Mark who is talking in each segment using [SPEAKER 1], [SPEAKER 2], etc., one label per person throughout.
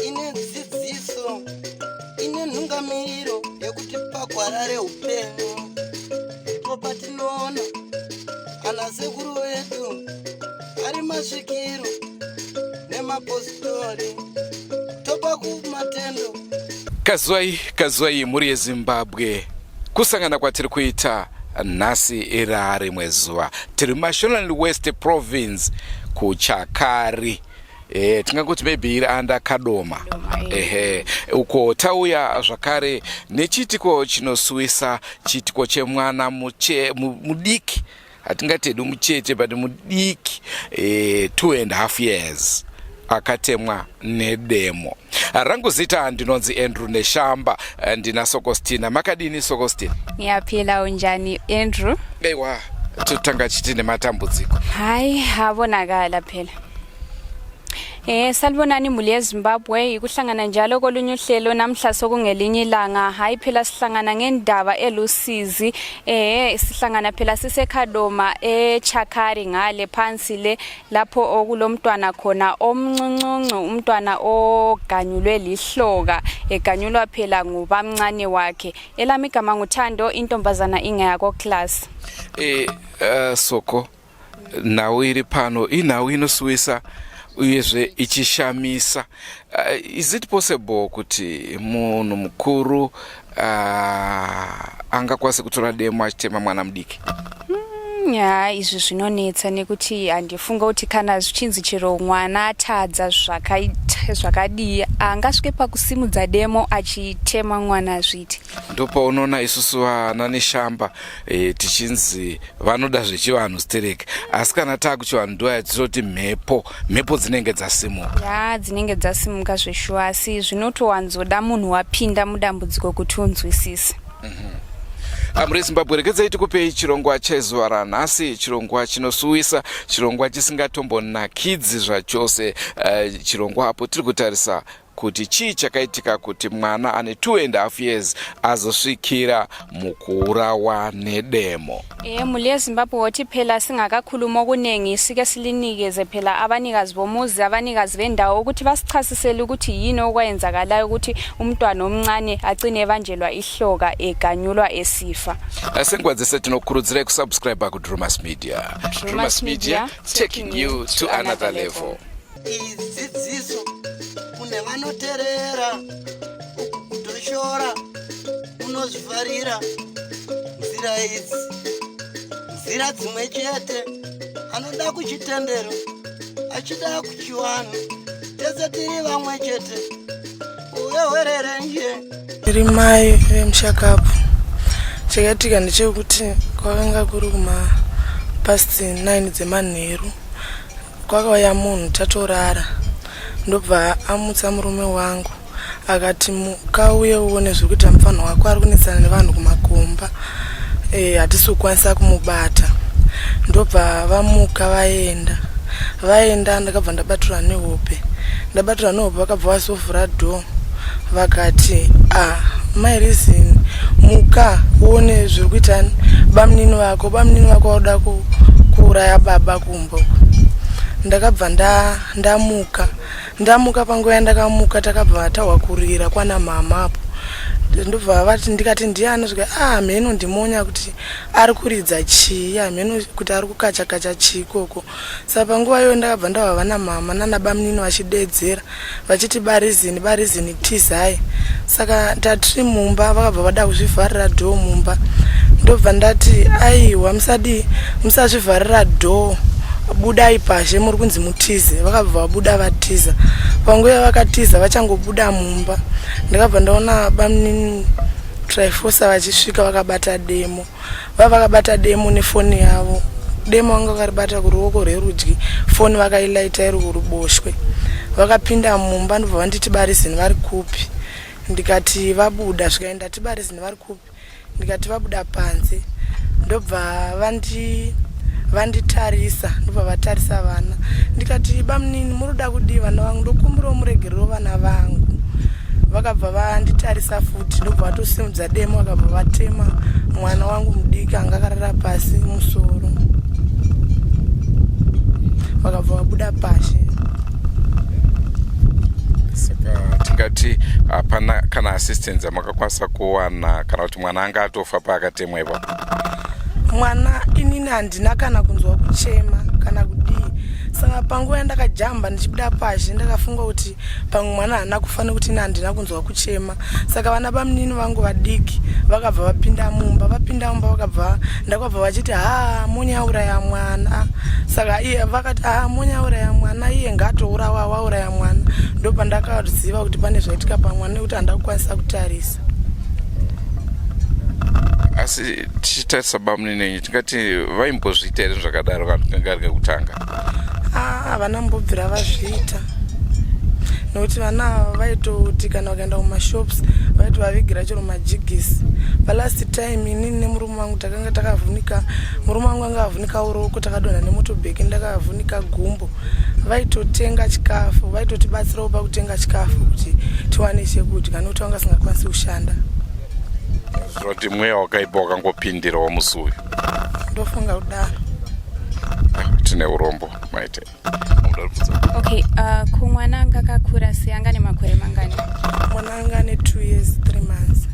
[SPEAKER 1] Ine dzidziso, ine nhungamiriro yekuti pagwara reupenyu ndipo patinoona ana sekuru vedu ari masvikiro nemapositori topa kumatendo.
[SPEAKER 2] Kazwai kazwai mhuri yeZimbabwe, kusangana kwatiri kuita nhasi ira rimwe zuva tiri muMashonaland West Province kuChakari. Tingangoti maybe iri anda Kadoma, ehe, uko tauya zvakare nechiitiko chinosuwisa, chiitiko chemwana mudiki, hatingati hedu mucheche but mudiki, 2.5 years, akatemwa nedemo. Rangu zita ndinonzi Andrew Neshamba, ndina Sokostina. Makadini, Sokostina?
[SPEAKER 3] Ngiyaphila, unjani, Andrew?
[SPEAKER 2] Aiwa, totanga chiti nematambudziko.
[SPEAKER 3] Hayi, abonakala phela. Salibonani muli yeZimbabwe, ikuhlangana njalo kolunye uhlelo namhla sokungelinye ilanga. Hayi phela, sihlangana ngendaba elusizi. Sihlangana phela siseKhadoma eChakari ngale phansi le lapho okulomntwana khona omncuncuncu, umntwana oganyulwe lihloka, eganyulwa phela ngubamncane wakhe. Elami igama nguThando, intombazana ingeyako class.
[SPEAKER 2] Soko, nhau iri pano inhau inosuwisa uyezve ichishamisa. Is it possible kuti munhu mukuru angakwanise kutora demo achitema mwana mudiki?
[SPEAKER 3] Ya, izvi zvinonetsa nekuti handifunga kuti kana zvichinzi chero mwana atadza zvakaita zvakadii angasvike pakusimudza demo achitema mwana zviti.
[SPEAKER 2] Ndopaunoona isusu vana Neshamba tichinzi vanoda zvechivanhu stereki, asi kana taakuchivanhu ndo yatinoti mhepo, mhepo dzinenge dzasimuka.
[SPEAKER 3] Ya, dzinenge dzasimuka zveshuwa, asi zvinotowanzoda munhu wapinda mudambudziko kuti unzwisise.
[SPEAKER 2] Mhuri yeZimbabwe, regedzai tikupei chirongwa chezuva ranhasi, chirongwa chinosuwisa, chirongwa chisingatombonakidzi zvachose, chirongwa apo tiri kutarisa kuti chii chakaitika kuti mwana ane 2.5 years azosvikira mukuurawa nedemo.
[SPEAKER 3] Mhuri yeZimbabwe, wothi phela singakakhuluma okuningi sike silinikeze phela abanikazi bomuzi, abanikazi bendawo, ukuthi basichasisele ukuthi yini okwayenzakalayo ukuthi umntwana omncane agcine ebanjelwa ihloka, eganyulwa esifa.
[SPEAKER 2] Senguva dzese tinokurudzirai kusubscribe kuDrumas Media.
[SPEAKER 3] Drumas Media,
[SPEAKER 2] taking you to another level.
[SPEAKER 1] Idzidziso kune vanoterera, uku kutoshora unozvifarira. Nzira idzi nzira dzimwe chete, anoda kuchitendero achida kuchivanhu, tese tiri vamwe chete, uye
[SPEAKER 4] Ndiri mai vemushakapu. Chakaitika ndechekuti kwakanga kuri kuma past 9 dzemanheru, kwakauya munhu tatorara, ndobva amutsa murume wangu akati, "Muka uye uone zviri kuita mufanho wako, ari kunetsana nevanhu kumakomba, hatisi kukwanisa kumubata." Ndobva vamuka vaenda. Vaenda, ndakabva ndabatirwa nehope. Ndabatirwa nehope, vakabva vazovhura door vakati, "A ah, mai Rizini, muka uone zviri kuitani bamunini vako, bamunini vako vakuda kuuraya baba kumba." Ndakabva ndamuka. Ndamuka, panguva yandakamuka takabva tahwa kurira kwana mama apo, ndobva vati, ndikati, "Ndiani?" Svika, "Ah, hameno, ndimonya kuti ari kuridza chii, hameno kuti ari kukacha kacha chii ikoko." Saka panguva iyoyo ndakabva ndahwa vana mama nana bamunini vachidedzera vachiti, "Barizini, barizini, tizai." Saka tatiri mumba, vakabva vada kuzvivharira door mumba. Ndobva ndati, "Aiwa, musadii, musazvivharira door, budai pazhe, muri kunzi mutize." Vakabva vabuda vatiza. Panguva yavakatiza, vachangobuda mumba, ndakabva ndaona bamunini Trifosa vachisvika vakabata demo. Vava vakabata demo nefoni yavo. Demo vanga vakaribata kuruoko rwerudyi, foni vakailaita iri kuruboshwe. Vakapinda mumba, ndobva vanditi, "Barizini vari kupi?" Ndikati, "Vabuda." Zvikaenda, "Tibarizini vari kupi?" Ndikati, "Vabuda panze." Ndobva vanditarisa, ndobva vatarisa vana. Ndikati, "Bamunini, muri kuda kudii vana vangu? Ndokumbirawo muregerero vana vangu." Vakabva vanditarisa futi, ndobva vatosimudza demo, vakabva vatema. Mwana wangu mudiki anga akarara pasi musoro, vakabva vabuda pashe.
[SPEAKER 2] Saka tingati hapana kana assistance yamakakwanisa kuwana kana kuti mwana anga atofa paakatemwa ipapo?
[SPEAKER 4] Mwana inini handina kana kunzwa kuchema kana kudii. Saka panguva yandakajamba ndichibuda pazhe, ndakafunga kuti pamwe mwana haana kufa nekuti ini handina kunzwa kuchema. Saka vana bamunini vangu vadiki vakabva vapinda mumba, vapinda mumba vakabva ndakabva vachiti, ha, Monya auraya mwana. Saka iye vakati, ha, Monya auraya mwana, iye ngaatourawa, wauraya mwana. Ndopandakaziva kuti pane zvaitika pamwana nekuti handina kukwanisa kutarisa.
[SPEAKER 2] Asi tichitarisa bamunini enyu, tingati vaimbozviita here zvakadaro kana kanga ari kekutanga?
[SPEAKER 4] Havana mbobvira vazviita nekuti vana ava vaitoti kana vakaenda kumashops vaitovavigira chero majigisi. Palast time inini nemurume wangu takanga takavhunika, murume wangu anga avhunika uroko, takadonha nemotobheki, ndakavhunika gumbo. Vaitotenga chikafu, vaitotibatsirawo pakutenga chikafu kuti tiwane chekudya nekuti vanga vasingakwanisi kushanda.
[SPEAKER 2] Zvinoti mweya wakaipa wakangopindirawo musi uyu?
[SPEAKER 4] Ndofunga kudaro.
[SPEAKER 2] Tine urombo maite.
[SPEAKER 3] Okay, kumwana anga akakura sei? Anga nemakore mangani?
[SPEAKER 4] Mwana anga ane 2 years 3 months.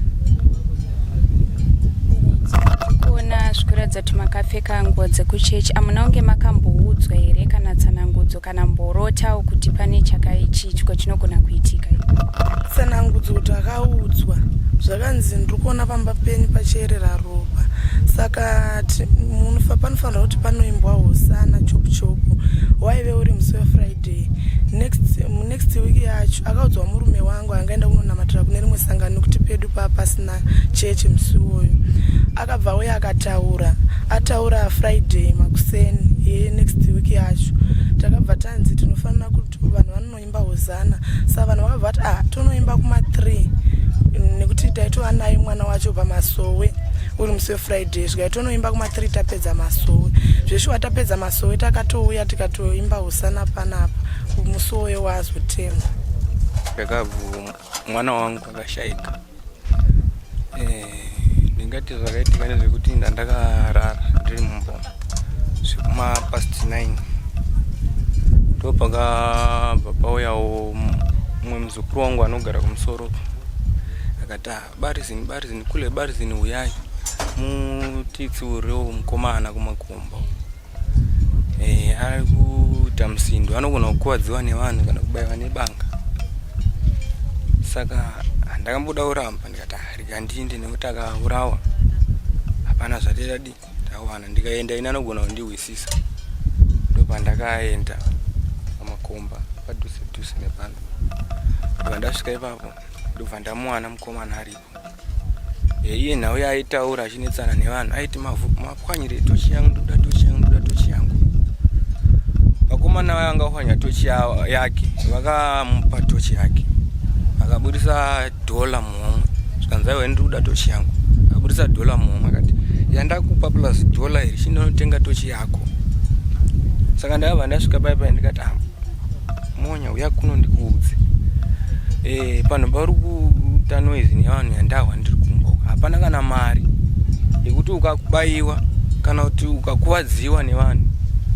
[SPEAKER 3] Kuona zvikuratidza kuti makapfeka nguo dzekuchechi, amuna kunge makamboudzwa here kana tsanangudzo kana mborotawo kuti pane chakaichiitiko chinogona kuitika?
[SPEAKER 4] Tsanangudzo takaudzwa, zvakanzi ndiri kuona pamba penyu pachiyerera ropa, saka panofanira kuti panoimbwa hosana chopu chopu. Waive uri musi weFriday. Next week yacho akaudzwa murume wangu angaenda kunonamatira kune rimwe sangano nekuti pedu paa pasina chechi musi uwoyo. Akabva auya akataura, ataura Friday makuseni yenext week yacho, takabva tanzi tinofanira kuti vanhu vanonoimba hosana. Saka vanhu vakabva vati, ah, tonoimba kuma3 nekuti taitova naye mwana wacho pamasowe uri musi weFriday. Zvikai tonoimba kuma3 tapedza masowe. Zveshuwa tapedza masowe takatouya tikatoimba hosana panapa musi woyo wazotemwa.
[SPEAKER 5] Ndakabvu mwana wangu akashaika. Ndingati zvakaitika ndezvekuti ndandakarara ndiri mumba zvekuma past 9, ndopakabva pauyawo mumwe muzukuru wangu anogara kumusoro, akati, ah, barizini, barizini kule, barizini, uyai mutitsiurewo mukomana kumakumbo. Ari kuita musindo, anogona kukuvadziwa nevanhu kana kubayiwa nebanga. Saka ndakamboda kuramba, ndikati, ah, rega ndiinde nekuti akaurawa hapana zvatidadi tawana. Ndikaenda ini anogona kundihwisisa. Ndopandakaenda pamakomba padhuze dhuze nepano. Ndobva ndasvika ipapo, ndobva ndamuwana mukomana aripo. Iye nhau yaaitaura achinetsana nevanhu, aiti, mapwanyire tochi yangu, ndoda tochi yangu, ndoda tochi yangu. Vakomana vanga vapwanya tochi yake, vakamupa tochi yake, akabudisa dhola muhomwe. Zvikanzi, aiwa, ndiri kuda tochi yangu. Akabudisa dhola muhomwe, akati, yandakupa plus dhola iri, chindonotenga tochi yako. Saka ndakabva ndasvika pai pai, ndikati, ah, Monya, uya kuno ndikuudze. Panhu pauri kuita noise nevanhu yandahwa ndiri kumba, hapana kana mari yekuti ukabayiwa kana kuti ukakuvadziwa nevanhu,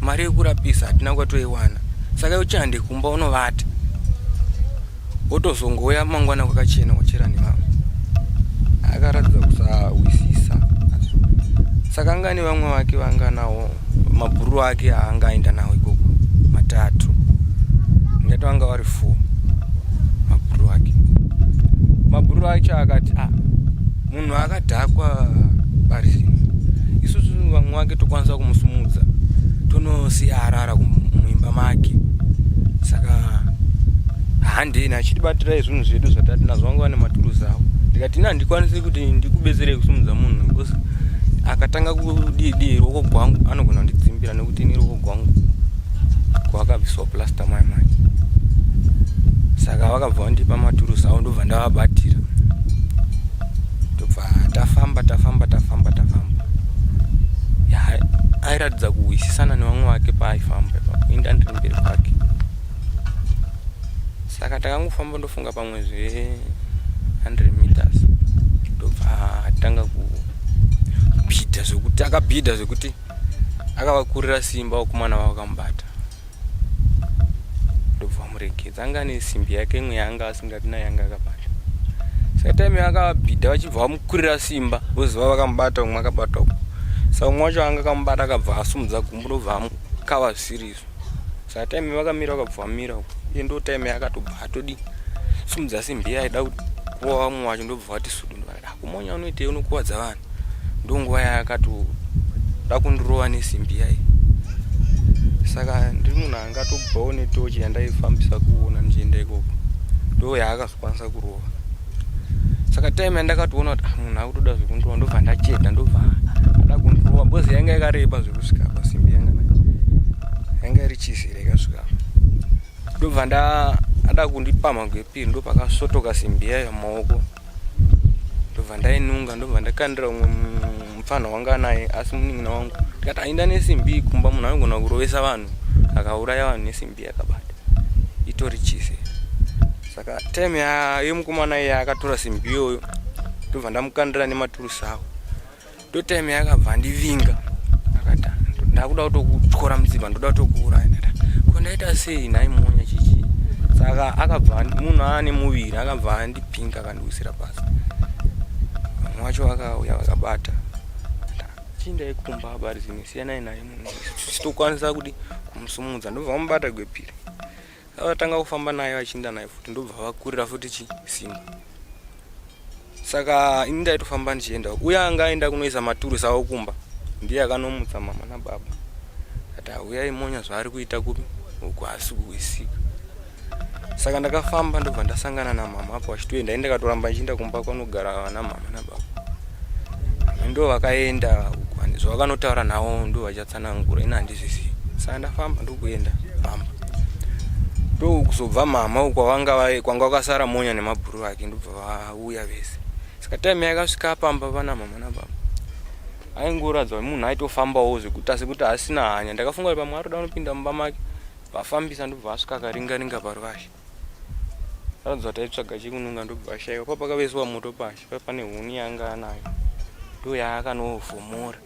[SPEAKER 5] mari yekurapisa hatina kwatoiwana. Saka uchihande kumba unovata, wotozongouya mangwana kwakachena wachera nevamwe. Akaratidza kusahwisisa. Saka anga nevamwe vake vanga nawo, mabhururu ake aanga aenda nawo ikoko matatu, ndingati vanga vari four mabhururu ake. Mabhururu acho akati, ah, munhu akadhakwa parizino, isusu vamwe vake tokwanisa kumusumudza tonosiya arara muimba make. Saka handeni achitibatirai zvinhu zvedu zvatati nazvo, vanga vane maturuzi avo. Ndikati, ini handikwanisi kuti ndikubetserei kusumudza munhu because akatanga kudii ruoko gwangu anogona kundidzimbira nekuti ini ruoko gwangu kwakabviswa plaster mai mai. Saka vakabva vandipa maturuzi avo, ndobva ndavabatira, ndobva tafamba, tafamba, tafamba, tafamba. Airatidza kuhwisisana nevamwe vake paaifamba ipapo, inda ndiri mberi kwake. Saka takangofamba, ndofunga pamwe zve 100 meters, ndobva atanga Akavabhidha zvekuti akabhidha zvekuti akavakurira simba vakomana vavo vakamubata ndobva vamuregedza. Anga ane simbi yake imwe yaanga asingadi nayo yanga akabata. Saka time yaakavabhidha vachibva vamukurira simba voziva vakamubata umwe akabata uku. Saka umwe wacho anga akamubata akabva asumudza gumbo ndobva amukava zvisiri izvo. Saka time vakamira vakabva vamira uku. Iye ndo time yaakatobva atodi sumudza simbi yaida kurova vamwe wacho ndobva vati sudu ndobva kumonya unoitei unokuvadza vanhu. Ndonguva yaakatoda kundirova nesimbi yayi. Saka ndiri munhu angatobvawo netochi yandaifambisa kuona ndichienda ikoko. Ndo yaakazokwanisa kurova. Saka time yandakatoona kuti ah, munhu akutoda zvekundirova ndobva ndacheda ndobva ada kundirova because yanga yakareba zvekusvika apa simbi yanga yanga iri chizire ikasvika apa. Ndobva nda ada kundipamha gwepiri ndopakasvotoka simbi yayo mumaoko. Ndobva ndainunga ndobva ndakandira umwe mupfanha wanga anaye asi munin'ina wangu ndikati ainda nesimbi kumba munhu anogona kurovesa vanhu akauraya vanhu nesimbi yakabata itori chise saka time yemukomana iye akatora simbi iyoyo ndobva ndamukandira nematurusi awo ndo time yakabva andivinga akati ndakuda kutokutyora mutsipa ndoda kutokuuraya ndati ko ndaita sei nhai monya chichi saka akabva munhu aane muviri akabva andipinga akandiwisira pasi vamwe vacho vakauya vakabata chiindai kumba abarizini siyanai naye munhu tokwanisa kudi kumusumudza ndobva vamubata gwepiri Vatanga kufamba naye vachiinda naye futi ndobva vakurira futi chi simba. Saka ini ndaitofamba ndichienda. Uya anga aenda kunoisa maturusi avo kumba ndiye akanomutsa mama nababa. Ati huyai monya zvaari kuita kupi uku haasi kuhwisika. Saka ndakafamba ndobva ndasangana namama apo vachitoenda. Ini ndakatoramba ndichienda kumba kwanogara vana mama nababa. Ndo vakaenda uku zvavakanotaura navo ndo vachatsanangura ini handizvizivi. Saka ndafamba ndokuenda pamba. Ndokuzobva mama uku kwavanga kwanga kwakasara monya nemabhuru ake ndobva vauya vese. Saka time yakasvika pamba pana mama nababa aingoratidza kuti munhu aitofambawo zvekuti asi kuti asina hanya. Ndakafunga kuti pamwe arikuda kunopinda mumba make vafambisa ndobva asvika akaringa ringa paruvazhe. Aratidza kuti aitsvaga chekununga ndobva ashaiwa. Pa pakavezwa moto pasi pa pane huni yaanga anayo ndo yaakanovhomora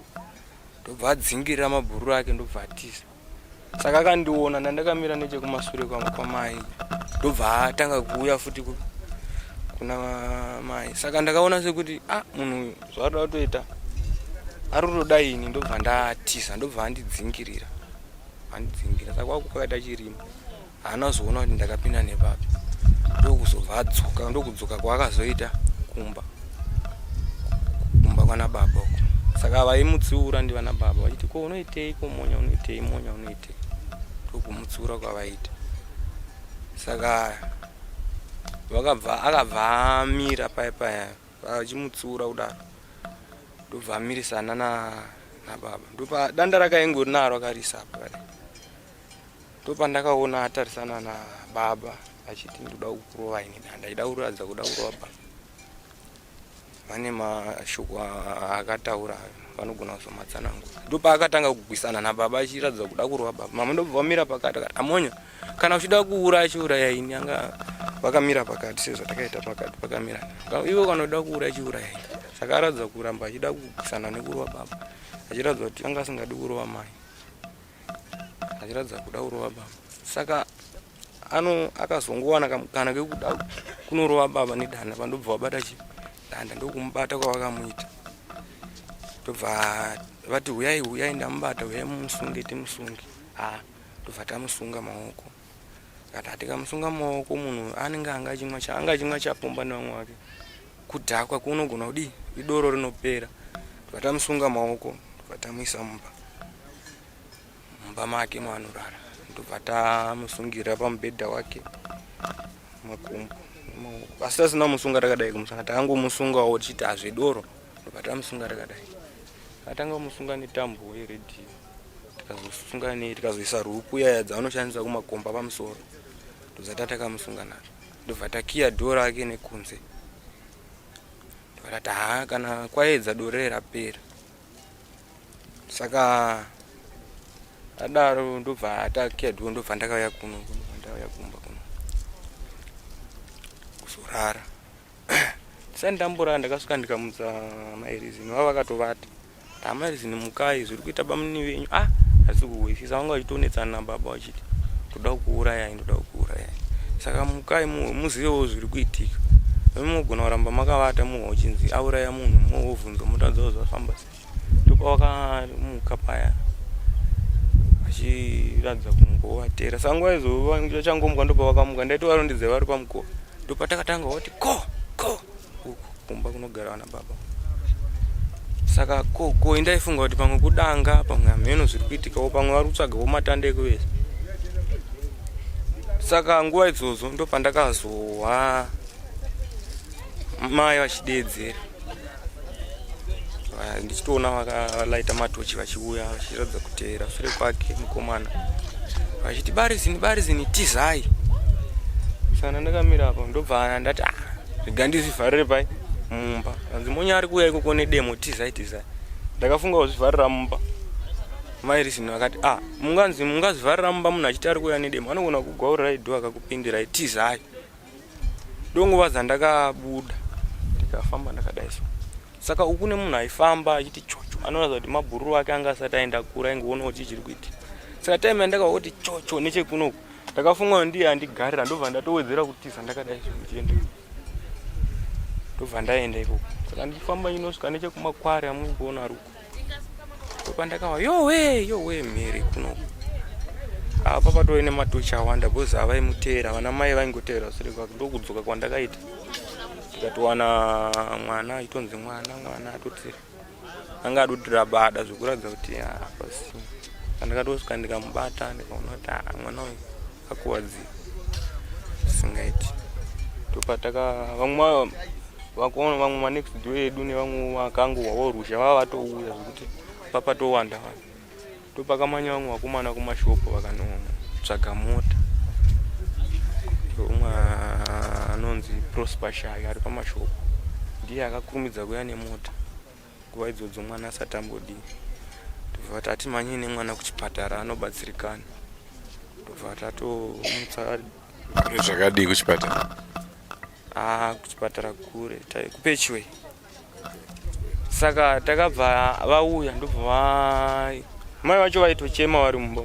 [SPEAKER 5] ndobva adzingirira mabhururu ake ndobva atiza. Saka akandiona ndandakamira nechekumasure kwamai ndobva atanga kuuya futi kuna mai. Saka ndakaona sekuti ah munhu uyu zvaari kutoita ari kutoda ini ndobva ndatiza ndobva andidzingirira andidzingira saka kwaku kwakaita chirimo haana kuzoona kuti ndakapinda nepapi ndokuzobva adzoka ndokudzoka kwaakazoita kumba kumba kwana baba uko saka vaimutsiura ndivana baba vachiti ko unoitei ko monya unoitei monya unoitei ndokumutsiura kwavaita saka vakabva akabva amira paya paya vachimutsiura kudaro ndobva amirisana nababa ndopa danda rakaingori naro akarisa apa kare ndopandakaona atarisana nababa achiti ndoda kukurova ini danda aida kuratidza kuda kurova baba vane mashoko akataura vanogona kuzomatsanangura ndopaakatanga kugwisana nababa achiratidza kuda kurova baba mama ndobva vamira pakati akati amonya kana uchida kuuraya chiuraya ini anga vakamira pakati sezvatakaita pakati pakamira ivo kana uda kuuraya chiuraya ini saka aratidza kuramba achida kugwisana nekurova baba achiratidza kuti anga asingadi kurova mai achiratidza kuda kurova baba saka ano akazongowana kamukana kekuda kunorova baba nedanda pandobva vabata chi danda ndokumubata kwavakamuita ndobva vati huyai huyai ndamubata huyai mumusunge timusunge ha ndobva tamusunga maoko kati hatikamusunga maoko munhu anenge anga achimwa anga achimwa chapomba nevamwe vake kudhakwa kunogona kudii idoro rinopera ndobva tamusunga maoko ndobva tamuisa mumba mumba make maanorara ndobva tamusungira pamubhedha wake makumbo nemaoko asi tasina kumusunga takadai kumusana takangomusungawo tichiti hazvedoro ndobva tamusunga takadai atanga kumusunga netambo yeredhiyo tikazosunga nei tikazoisa rupu yaya dzavanoshandisa kumakomba pamusoro ndobva takamusunga nazvo ndobva takiya dhoo rake nekunze ndobva tati haa kana kwaedza dore rapera saka adaro ndobva atakiya dhoo ndobva ndakauya kuno ndobva ndauya kumba kuno kuzorara ndisati ndamborara ndakasvika ndikamutsa mairizini vava vakatovata. Tamarizini mukai zviri kuita bamunini venyu ah asi kuhwisisa vanga vachitonetsana nababa vachiti ndoda kukuurayai ndoda kukuurayai saka mukai muzivewo zviri kuitika munogona kuramba makavata muhwa uchinzi auraya munhu muhovhunzwa motadzawo zvafamba sei ndopavakamuka paya vachiratidza kungovatera saka nguva idzo vachangomuka ndopavakamuka ndaitovarondedza vari pamukova ndopatakatanga wati ko ko uku kumba kunogara vana baba saka ko ko indaifunga kuti pamwe kudanga pamwe hameno zviri kuitikawo pamwe vari kutsvagawo matanda ekuvesa saka nguva idzodzo ndopandakazohwa mai vachideedzera ndichitoona vakalaita matochi vachiuya vachiratidza kuteera sure kwake mukomana vachiti barizini barizini tizai saka ndakamira apo ndobva ndati ah, rega ndizvivharire pai mumba anzi monya ari kuuya ikoko nedemo tizai tizai ndakafunga kuzvivharira mumba mai rizini vakati ah munganzi mungazvivharira mumba munhu achiti ari kuuya nedemo anogona kugwaurirai dho akakupindirai tizai ndonguva dzandakabuda ndikafamba ndakadai so saka uku nemunhu aifamba achiti chocho anoratidza kuti mabhururu ake anga asati aenda kura aingoona kuti chiri kuitika saka time yandakaona kuti chocho nechekunoku ndakafunga kuti ndiye andigarira ndobva ndatowedzera kutiza ndakadai so ndichienda ndobva ndaenda ikoko saka ndichifamba inosvika nechekumakwari amuri kuona ari uko ndopandakawa yowe yowe mhiri kunoku apa patove nematochi awanda because havaimuteera vana mai vaingoteera sure kwake ndokudzoka kwandakaita ndikatowana mwana aitonzi mwana mwana atotira anga adotira bada zvekuratidza kuti hapasi andakatosvika ndikamubata ndikaona kuti ah, mwana uyu akuwadzika singaiti ndopataka vamwe vakaona vamwe manext door edu nevamwe vakangowa voruzha vava vatouya zvekuti papatowanda vanhu ndopakamanya vamwe vakomana kumashopo vakanotsvaga mota umwe anonzi prosper shayo ari pamashopo ndiye akakurumidza kuya nemota nguva idzodzo mwana asati ambodii ndobva tati manyei nemwana kuchipatara anobatsirikana ndobva tatomutsa
[SPEAKER 2] zvakadii kuchipatara
[SPEAKER 5] ah kuchipatara kure kupechiway saka takabva vauya ndobva va mai vacho vaitochema vari mumba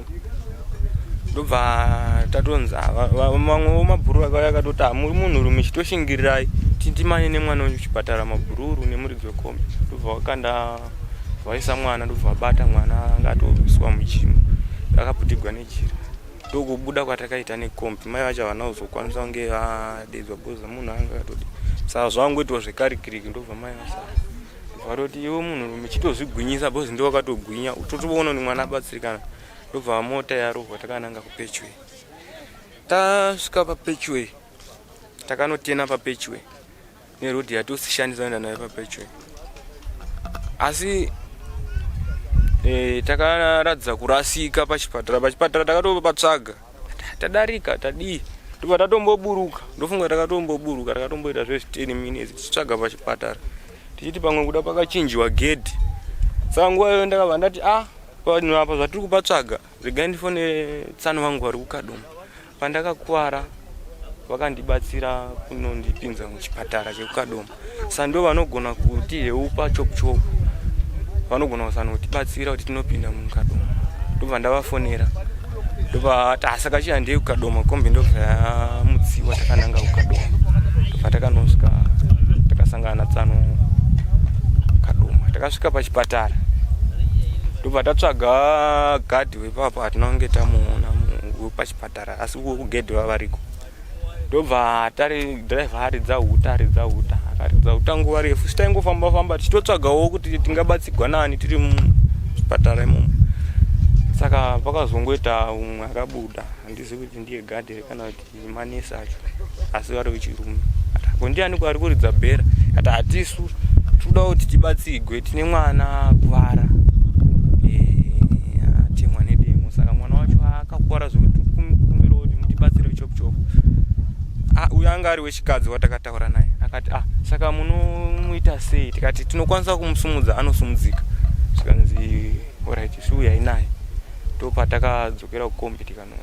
[SPEAKER 5] ndobva tatonzi vamwe vomabhuru vakauya akatoti hamuri munhurume chitoshingirirai tintimanye nemwana wenyu kuchipatara mabhururu nemuridzi wekombi ndobva vakanda vaisa mwana ndobva vabata mwana anga atoiswa muchimo akaputigwa nejira ndokubuda kwatakaita nekombi mai vacho havana kuzokwanisa kunge vadedzwa because munhu anga akatodi saka zvangoitwa zvekarikiriki ndobva mai vasara vatoti iwe munhurume chitozvigwinyisa because ndiwe wakatogwinya totoona kuti mwana abatsirikana ndobva mota yarohwa takananga kupechway tasvika papechway takanotena papechway neroad yatosishandisa kuenda nayo papechway asi e, takaratidza kurasika pachipatara pachipatara takatopatsvaga tadarika tadii ndobva tatomboburuka ndofunga takatomboburuka takatomboita zvezi 10 minutes tichitsvaga pachipatara tichiti pamwe kuda pakachinjiwa gedhi saka nguva iyoyo ndakabva ndati ah panhu apa zvatiri kupatsvaga regai ndifone tsano vangu vari kukadoma pandakakuvara vakandibatsira kunondipinza muchipatara chekukadoma sa ndo vanogona kuti heupa chop chop vanogona kusanotibatsira kuti tinopinda mukadoma ndobva ndavafonera ndobva tasaka chihandei kukadoma kombi ndobva yamutsiwa takananga kukadoma ndobva takanosvika takasangana natsano kadoma takasvika pachipatara ndobva tatsvaga gadhi wepapo hatina kunge tamuona wepachipatara asi kugedhi vavariko ndobva tari driver aridza huta aridza huta akaridza huta nguva refu sitaingofamba famba tichitotsvagawo kuti tingabatsigwa nani tiri muchipatara imomo saka pakazongoita umwe akabuda handizivi kuti ndiye gadhi here kana kuti manesi acho asi vari vechirume ko ndiani ko ari kuridza bhera kati hatisu tinoda kuti tibatsigwe tine mwana akuvara eh, atemwa nedemo saka mwana wacho akakuvara zvekuti kumbirawo kuti mutibatsire chop chop ah, uyo anga ari wechikadzi watakataura naye akati ah saka munomuita sei tikati tinokwanisa kumusumudza anosumudzika zvikanzi orit siuyai naye ndopatakadzokera kukombi tikano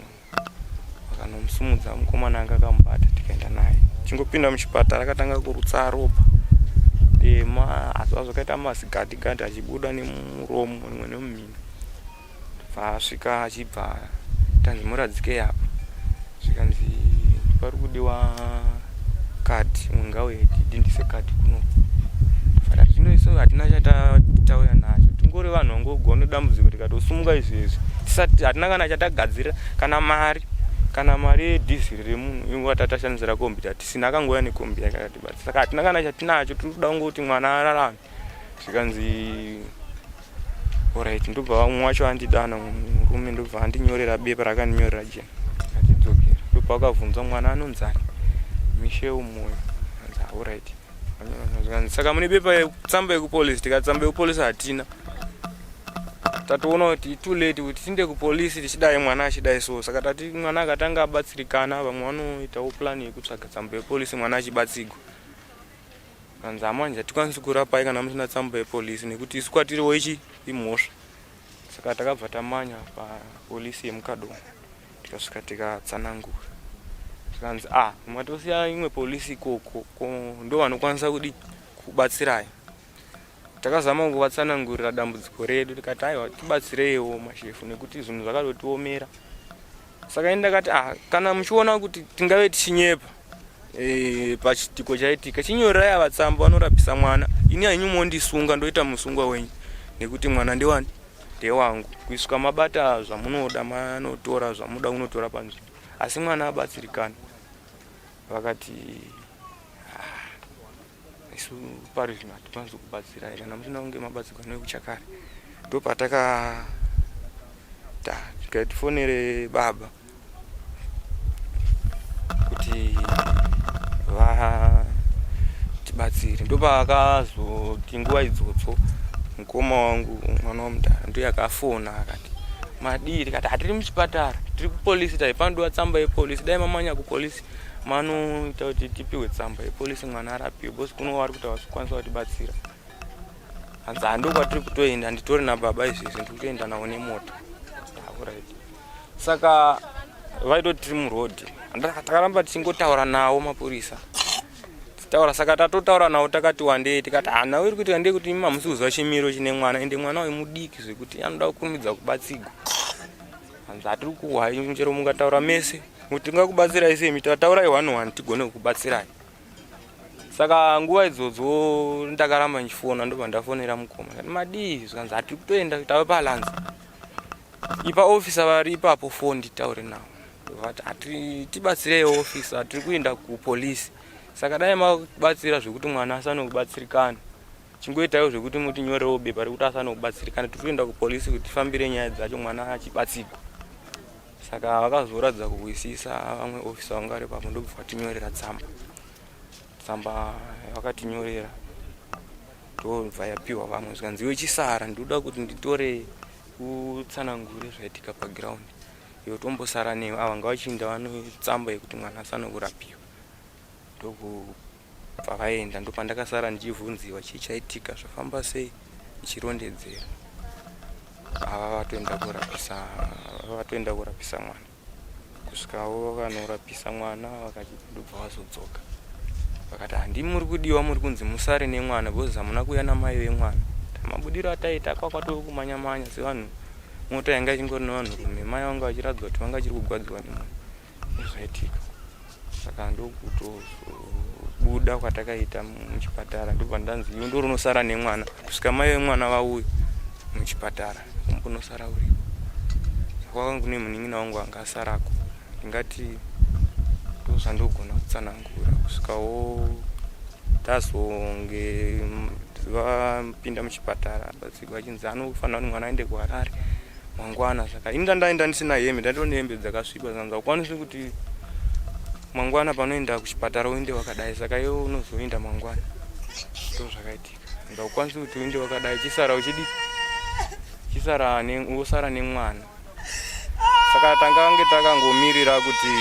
[SPEAKER 5] Akanomusumudza mukomana anga akamubata tikaenda naye. Chingopinda muchipatara akatanga kurutsa ropa. dema asi zvakaita mazigati gati achibuda nemuromo rimwe nemumhino bva asvika achibva tanzi muradzikei apa zvikanzi pari kudiwa kadhi umwe ngauye tidindise kadhi kuno fara zvino isu hatina chatauya nacho tingori vanhu vangogona dambudziko tikatosumuka izvezvi tisati hatina kana chatagadzira kana mari kana mari yedhiziri remunhu inguva tatashandisira kombi tatisina akangouya nekombi yake akatibatsira saka hatina kana chatinacho tiri kuda kungoti mwana ararame zvikanzi orit ndobva vamwe wacho andidana murume ndobva andinyorera bepa rakandinyorera jena atidzokera ndobva akabvunzwa mwana anonzani michel moyo anzi orit zvikanzi saka mune bepa tsamba yekupolisi tikati tsamba yekupolisi hatina tatoona kuti too late kuti tiinde kupolisi tichidai mwana achidai so saka tati mwana akatanga abatsirikana vamwe vanoitawo plan yekutsvaga tsamba yepolisi mwana achibatsigwa Hanzi amanje hatikwanisi kurapai kana musina tsamba yepolisi nekuti isu kwatiriwo ichi imhosva. Saka takabva tamanya papolisi yemuKadoma tikasvika tikatsanangura. Zvikanzi ah matosiya imwe polisi ikoko ko ndo vanokwanisa kudi kubatsirai. Takazama kuvatsanangurira dambudziko redu tikati aiwa tibatsireiwo mashefu nekuti zvinhu zvakatotiomera. Saka ini ndakati ah kana muchiona kuti tingave tichinyepa e, pachitiko chaitika chinyorerai ava tsamba vanorapisa mwana ini henyu mondisunga ndoita musungwa wenyu nekuti mwana ndewani ndewangu kuiswa mabata zvamunoda manotora zvamunoda kunotora panzvimbo asi mwana abatsirikana vakati ah, isu pari zvino hatikwanisi kubatsirai kana musina kunge mabatsirwa nekuchakare ndopataka tikatifonere baba kuti vatibatsire ndopaakazoti nguva idzodzo mukoma wangu mwana wamudhara ndiye akafona akati madii tikati hatiri muchipatara tiri kupolisi tai panodiwa tsamba yepolisi dai mamanya kupolisi manoita kuti tipiwe tsamba yepolisi mwana arapiwe bcause kuno vari kuti havasi kutibatsira hanzi hando kwatiri kutoenda nditori nababa izvezvi ndiri kutoenda navo nemota right saka vaitoti tiri muroad takaramba tichingotaura nawo mapurisa taura saka tatotaura nawo takati wandei tikati hana iri kuitika ndeye kuti imi hamusi kuziva chimiro chine mwana ende mwana uyu mudiki zvekuti anoda kukurumidza kubatsigwa hanzi hatiri kuhwa chero mungataura mese kuti tingakubatsirai sei mitaurai one one tigone kukubatsirai saka nguva idzodzo ndakaramba ndichifona ndobva ndafonera mukoma ndati madii zvikanzi hatiri kutoenda tave palanza ipa ofisa vari ipapo foni nditaure navo vati hati tibatsirei ofisa tiri kuenda kupolisi saka dai mabatsira zvekuti mwana asanokubatsirikana chingoitaiwo zvekuti mutinyorewo bepa rekuti asanokubatsirikana tiri kuenda kupolisi kuti tifambire nyaya dzacho mwana achibatsigwa saka vakazoratidza kuhwisisa vamwe ofisa vanga vari papo ndobva vatinyorera tsamba tsamba vakatinyorera ndobva yapiwa vamwe zvikanzi iwe chisara ndinoda kuti nditore utsanangure zvaitika paground iwe tombosara newe ava ngavachiinda vanotsamba yekuti mwana asane kurapiwa ndokubva vaenda ndopandakasara ndichivhunziwa chii chaitika zvafamba sei ndichirondedzera ava vatoenda kurapisa vatoenda kurapisa mwana kusvikawo vanorapisa mwana vakachindobva vazodzoka vakati handi muri kudiwa muri kunzi musare nemwana because hamuna kuuya namai vemwana mabudiro ataita kwakwatove kumanya manya sevanhu mota yanga ichingori nevanhurume mai vanga vachiratidza kuti vanga vachiri kugwadziwa nemwana nezvaitika saka ndokutobuda kwatakaita muchipatara ndobva ndanzi iwe ndounosara nemwana kusvika mai vemwana vauya muchipatara umbonosara uripo kwakanga kune munin'ina wangu anga asarako ndingati ndozvandogona kutsanangura kusvikawo tazonge vapinda muchipatara batsirwa achinzi anofanira kuti mwana aende kuharare mangwana saka ini ndandaenda ndisina hembe ndatova nehembe dzakasviba zanzi haukwanisi kuti mangwana panoenda kuchipatara uende wakadai saka iwe unozoenda mangwana ndo zvakaitika ndaukwanisi kuti uende wakadai chisara uchidi chisara wosara nemwana saka tangange takangomirira kuti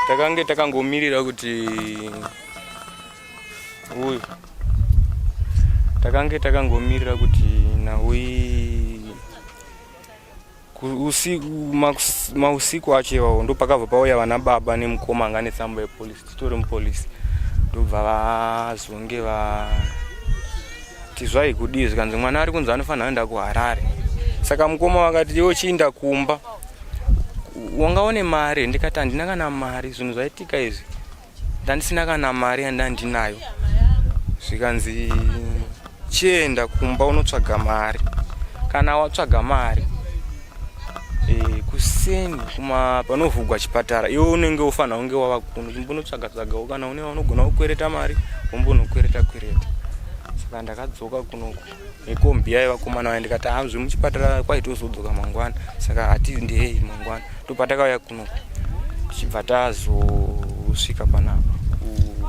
[SPEAKER 5] takange takangomirira kuti uyu takange takangomirira kuti naui Usiku mausiku acho iwawo ndopakabva pauya vana baba nemukoma anga netsamba yepolisi titori mupolisi ndobva vazonge vati zvaikudii zvikanzi mwana ari kunzi anofanira kuenda kuharare saka mukoma vakati iwe chiinda kumba wanga une mari ndikati handina kana mari zvinhu zvaitika izvi ndandisina kana mari yandandinayo zvikanzi chienda kumba unotsvaga mari kana watsvaga mari e, kuseni kuma panovhugwa chipatara iwe unenge ufanira kunge wava kuno chimbonotsvaga tsvagawo kana une unogona kukwereta mari wombonokwereta kwereta saka ndakadzoka kunoku nekombi yaiva komana vaye ndikati haa zvemuchipatara kwaitozodzoka mangwana saka hati ndei mangwana ndopatakauya kunoku tichibva tazosvika panapa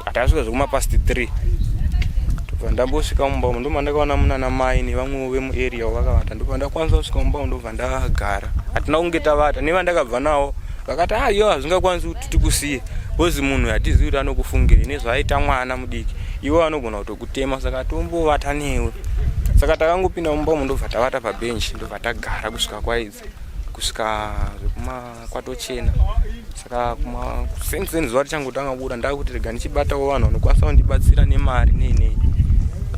[SPEAKER 5] hatasvika zvekuma past 3 ndobva ndambosvika mumba umu ndobva ndakaona munana mai nevamwewo vemuarea vakavata ndobva ndakwanisa kusvika mumba umu ndobva ndagara hatina kunge tavata nevandakabva navo vakati aiyo ah, hazvingakwanisi kuti tikusiye bcoz munhu hatizivi kuti anokufungirei nezvaaita mwana mudiki iwe anogona kutokutema saka tombovata newe saka takangopinda mumba umu ndobva tavata pabhenji ndobva tagara kusvika kwaidza kusvika zvekuma kwatochena saka kumaseni zuva richangotanga kubuda ndakuti rega ndichibatawo vanhu vanokwanisa kundibatsira nemari nei nei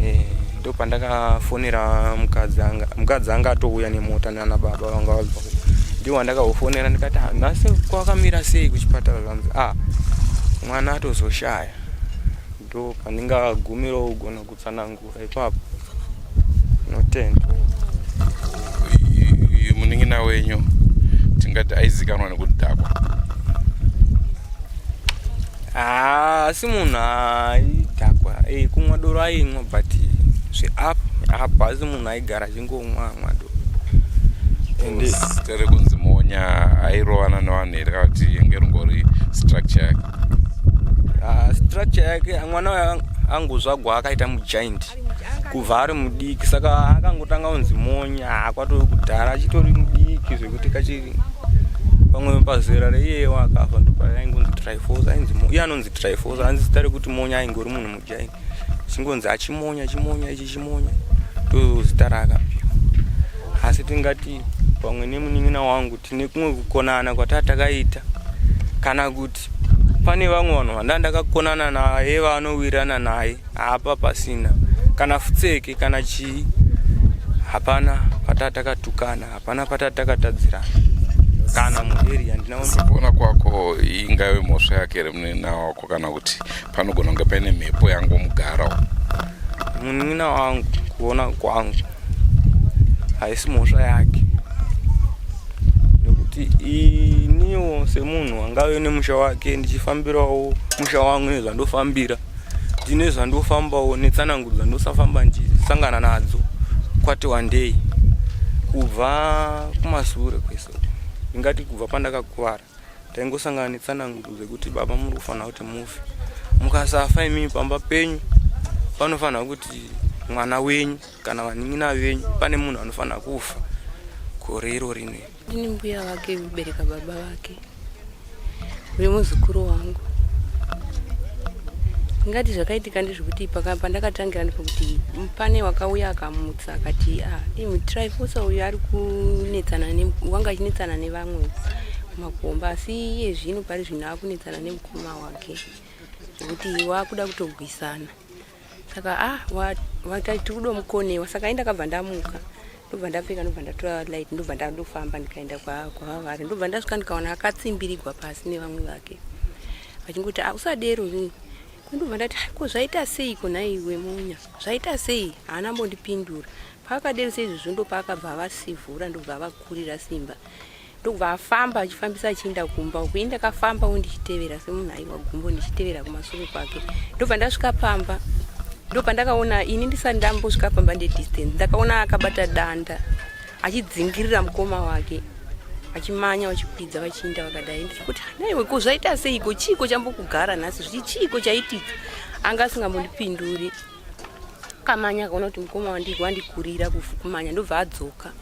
[SPEAKER 5] eh, ndopandakafonera mukadzi anga mukadzi anga atouya nemota nana baba vanga vabva ndiwo wandakaofonera ndikati ah, nhasi kwakamira sei kuchipatara zvanzi ah mwana atozoshaya ndo pandingagumirawo kugona kutsanangura ipapo notenda
[SPEAKER 2] munin'ina wenyu tingati aizikanwa nekudhakwa
[SPEAKER 5] asi munhu aidhakwa eh, kumwa doro aimwa but zveap neap asi munhu aigara achingomwa mwa doro
[SPEAKER 2] zita rekunzi monya airovana nevanhu here kana kuti yenge ringori structure yake
[SPEAKER 5] ah, structure yake mwana uyo angozvagwa akaita mugiant kubva ari mudiki saka akangotanga kunzi monya akwatori kudhara achitori mudiki zvekuti kachiri pamwe pazera reiyewo akafa ndopaingonzi triforce ainzi iye anonzi triforce anzi zita rekuti monya aingori munhu mugiant chingonzi achimonya chimonya ichi chimonya ndozita raakapiwa asi tingati pamwe nemunin'ina wangu tine kumwe kukonana kwataa takaita kana kuti pane vamwe vanhu vanda ndakakonana naye vaanowirirana naye apa pasina kana futseke kana chii hapana pataa takatukana hapana pataa takatadzirana kana muarea ndina
[SPEAKER 2] sekuona kwako ingave mhosva yake here munin'ina wako kana kuti panogona kunge paine mhepo yangomugarawo
[SPEAKER 5] munin'ina wangu kuona kwangu haisi mhosva yake nekuti iniwo semunhu angave nemusha wake ndichifambirawo musha wangu nezvandofambira ndine zvandofambawo netsanangudzo dzandosafamba ndichisangana nadzo kwati wandei kubva kumasure kwese ndingati kubva pandakakuvara taingosangana netsanangudzo dzekuti baba muri kufanira kuti mufe mukasafa imimi pamba penyu panofanira kuti mwana wenyu kana vanin'ina venyu pane munhu anofanira kufa gore iro rino
[SPEAKER 6] ndini mbuya vake kubereka baba vake uye muzukuru wangu ndingati zvakaitika ndezvekuti pandakatangira ndepekuti pane wakauya akamutsa akati ah, imi trifosa uyu ari kunetsana wanga achinetsana nevamwe makomba asi iye zvino pari zvino akunetsana nemukoma wake zvekuti wakuda kutogwisana saka ah watati kudomukonewa saka indakabva ndamuka ndobva ndapfeka ndobva ndatora light ndobva ndandofamba ndikaenda kwavari ndobva ndasvika ndikaona akatsimbirigwa pasi nevamwe vake vachingoti ah, usadero ndobva ndati ko zvaita seiko nhaiwe munya zvaita sei haana mbondipindura paakadero seizvozvo ndopaakabva avasivhura ndobva avakurira simba ndokubva afamba achifambisa achienda kumba uku ini ndakafambawo ndichitevera semunhu aiwa gumbo ndichitevera kumasure kwake ndobva ndasvika pamba ndopandakaona ini ndisati ndambosvika pamba ndedistance ndakaona akabata danda achidzingirira mukoma wake vachimanya vachikwidza vachiinda vakadai ndichikuti naiwe ko zvaita seiko chiiko chambokugara nhasi zvichi chiiko chaitika anga asingambondipinduri kamanya akaona kuti mukoma wandikurira kumanya ndobva adzoka.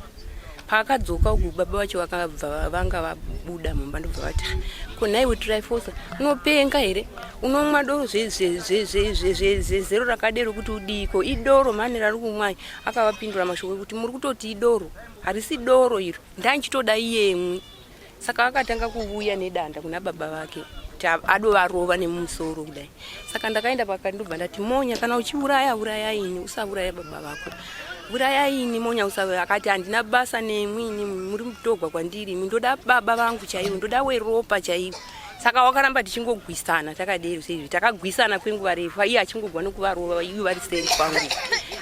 [SPEAKER 6] Paakadzoka uku baba vacho vakabva vanga vabuda mumba ndobva vati ko nhaiwe Tryphosa unopenga here unomwa doro zvezero rakadero kuti udiiko idoro mhani rari kumwai akavapindura mashoko ekuti muri kutoti idoro harisi doro iro ndanchitoda iyemwi Saka akatanga kuvuya nedanda kuna baba vake kuti adovarova nemumusoro kudai. Saka ndakaenda pakati ndobva ndati Monya kana uchiuraya uraya ini usauraya baba vako. Uraya ini Monya usauraya. Akati handina basa nemwi ini muri mutogwa kwandiri imi ndoda baba vangu chaivo ndoda weropa chaivo. Saka wakaramba tichingogwisana takadero seizvi takagwisana kwenguva refu iye achingogwa nokuvarova ivo vari seri kwangu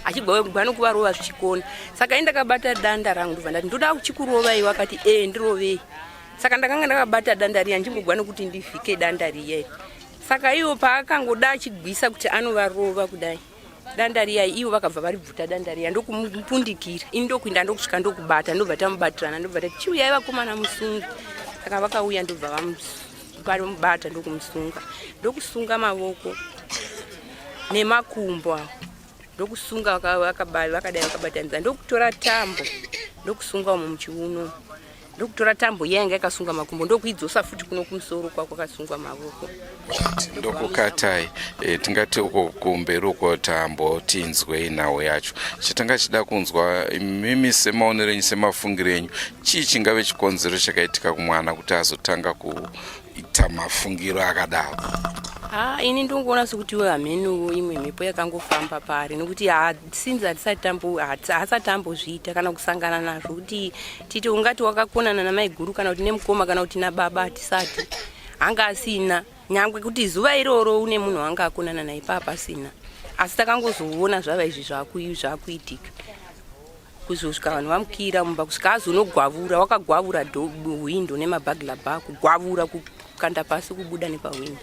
[SPEAKER 6] achigwa nokuvarova zvichikona. Saka ini ndakabata danda rangu ndobva ndati ndoda kuchikurova iwe akati ee ndirovei. Saka ndakanga ndakabata danda riya ndichingogwa nokuti ndivhike danda riya. Saka iwo paakangoda achigwisa kuti anovarova kudai danda riya ivo vakabva varibvuta danda riya ndokumupundikira ini ndokuinda ndokusvika ndokubata ndobva tamubatirana ndobva tati chiuyai vakomana musunge saka vakauya ndobva vamubata ndokumusunga ndokusunga mavoko nemakumbo awo ndokusunga vakadai vakabatanidza ndokutora tambo ndokusunga umu muchiuno ndokutora tambo iya yanga yakasunga makumbo ndokuidzosa futi kuno kumusoro kwako kwakasungwa mavoko
[SPEAKER 2] ndokukatai e, tingati uko kumberi uko tambo tinzwei nhau yacho chatanga chida kunzwa imimi semaonero enyu semafungiro enyu chii chingave chikonzero chakaitika kumwana kuti azotanga ita mafungiro akadaro
[SPEAKER 6] ha ini ndongoona sekuti iwe hameno imwe mhepo yakangofamba paari nokuti since hatisati tambo haasati ambozviita kana kusangana nazvo kuti titi ungati wakakonana namaiguru kana kuti nemukoma kana kuti nababa hatisati anga asina nyangwe kuti zuva iroro une munhu wanga akonana naye paa pasina asi takangozoona zvava izvi zvakuitika kuzosvika vanhu vamukira mumba kusvika azonogwavura wakagwavura hwindo nemabhagila bha kugwavura kukanda pasi kubuda nepahwindo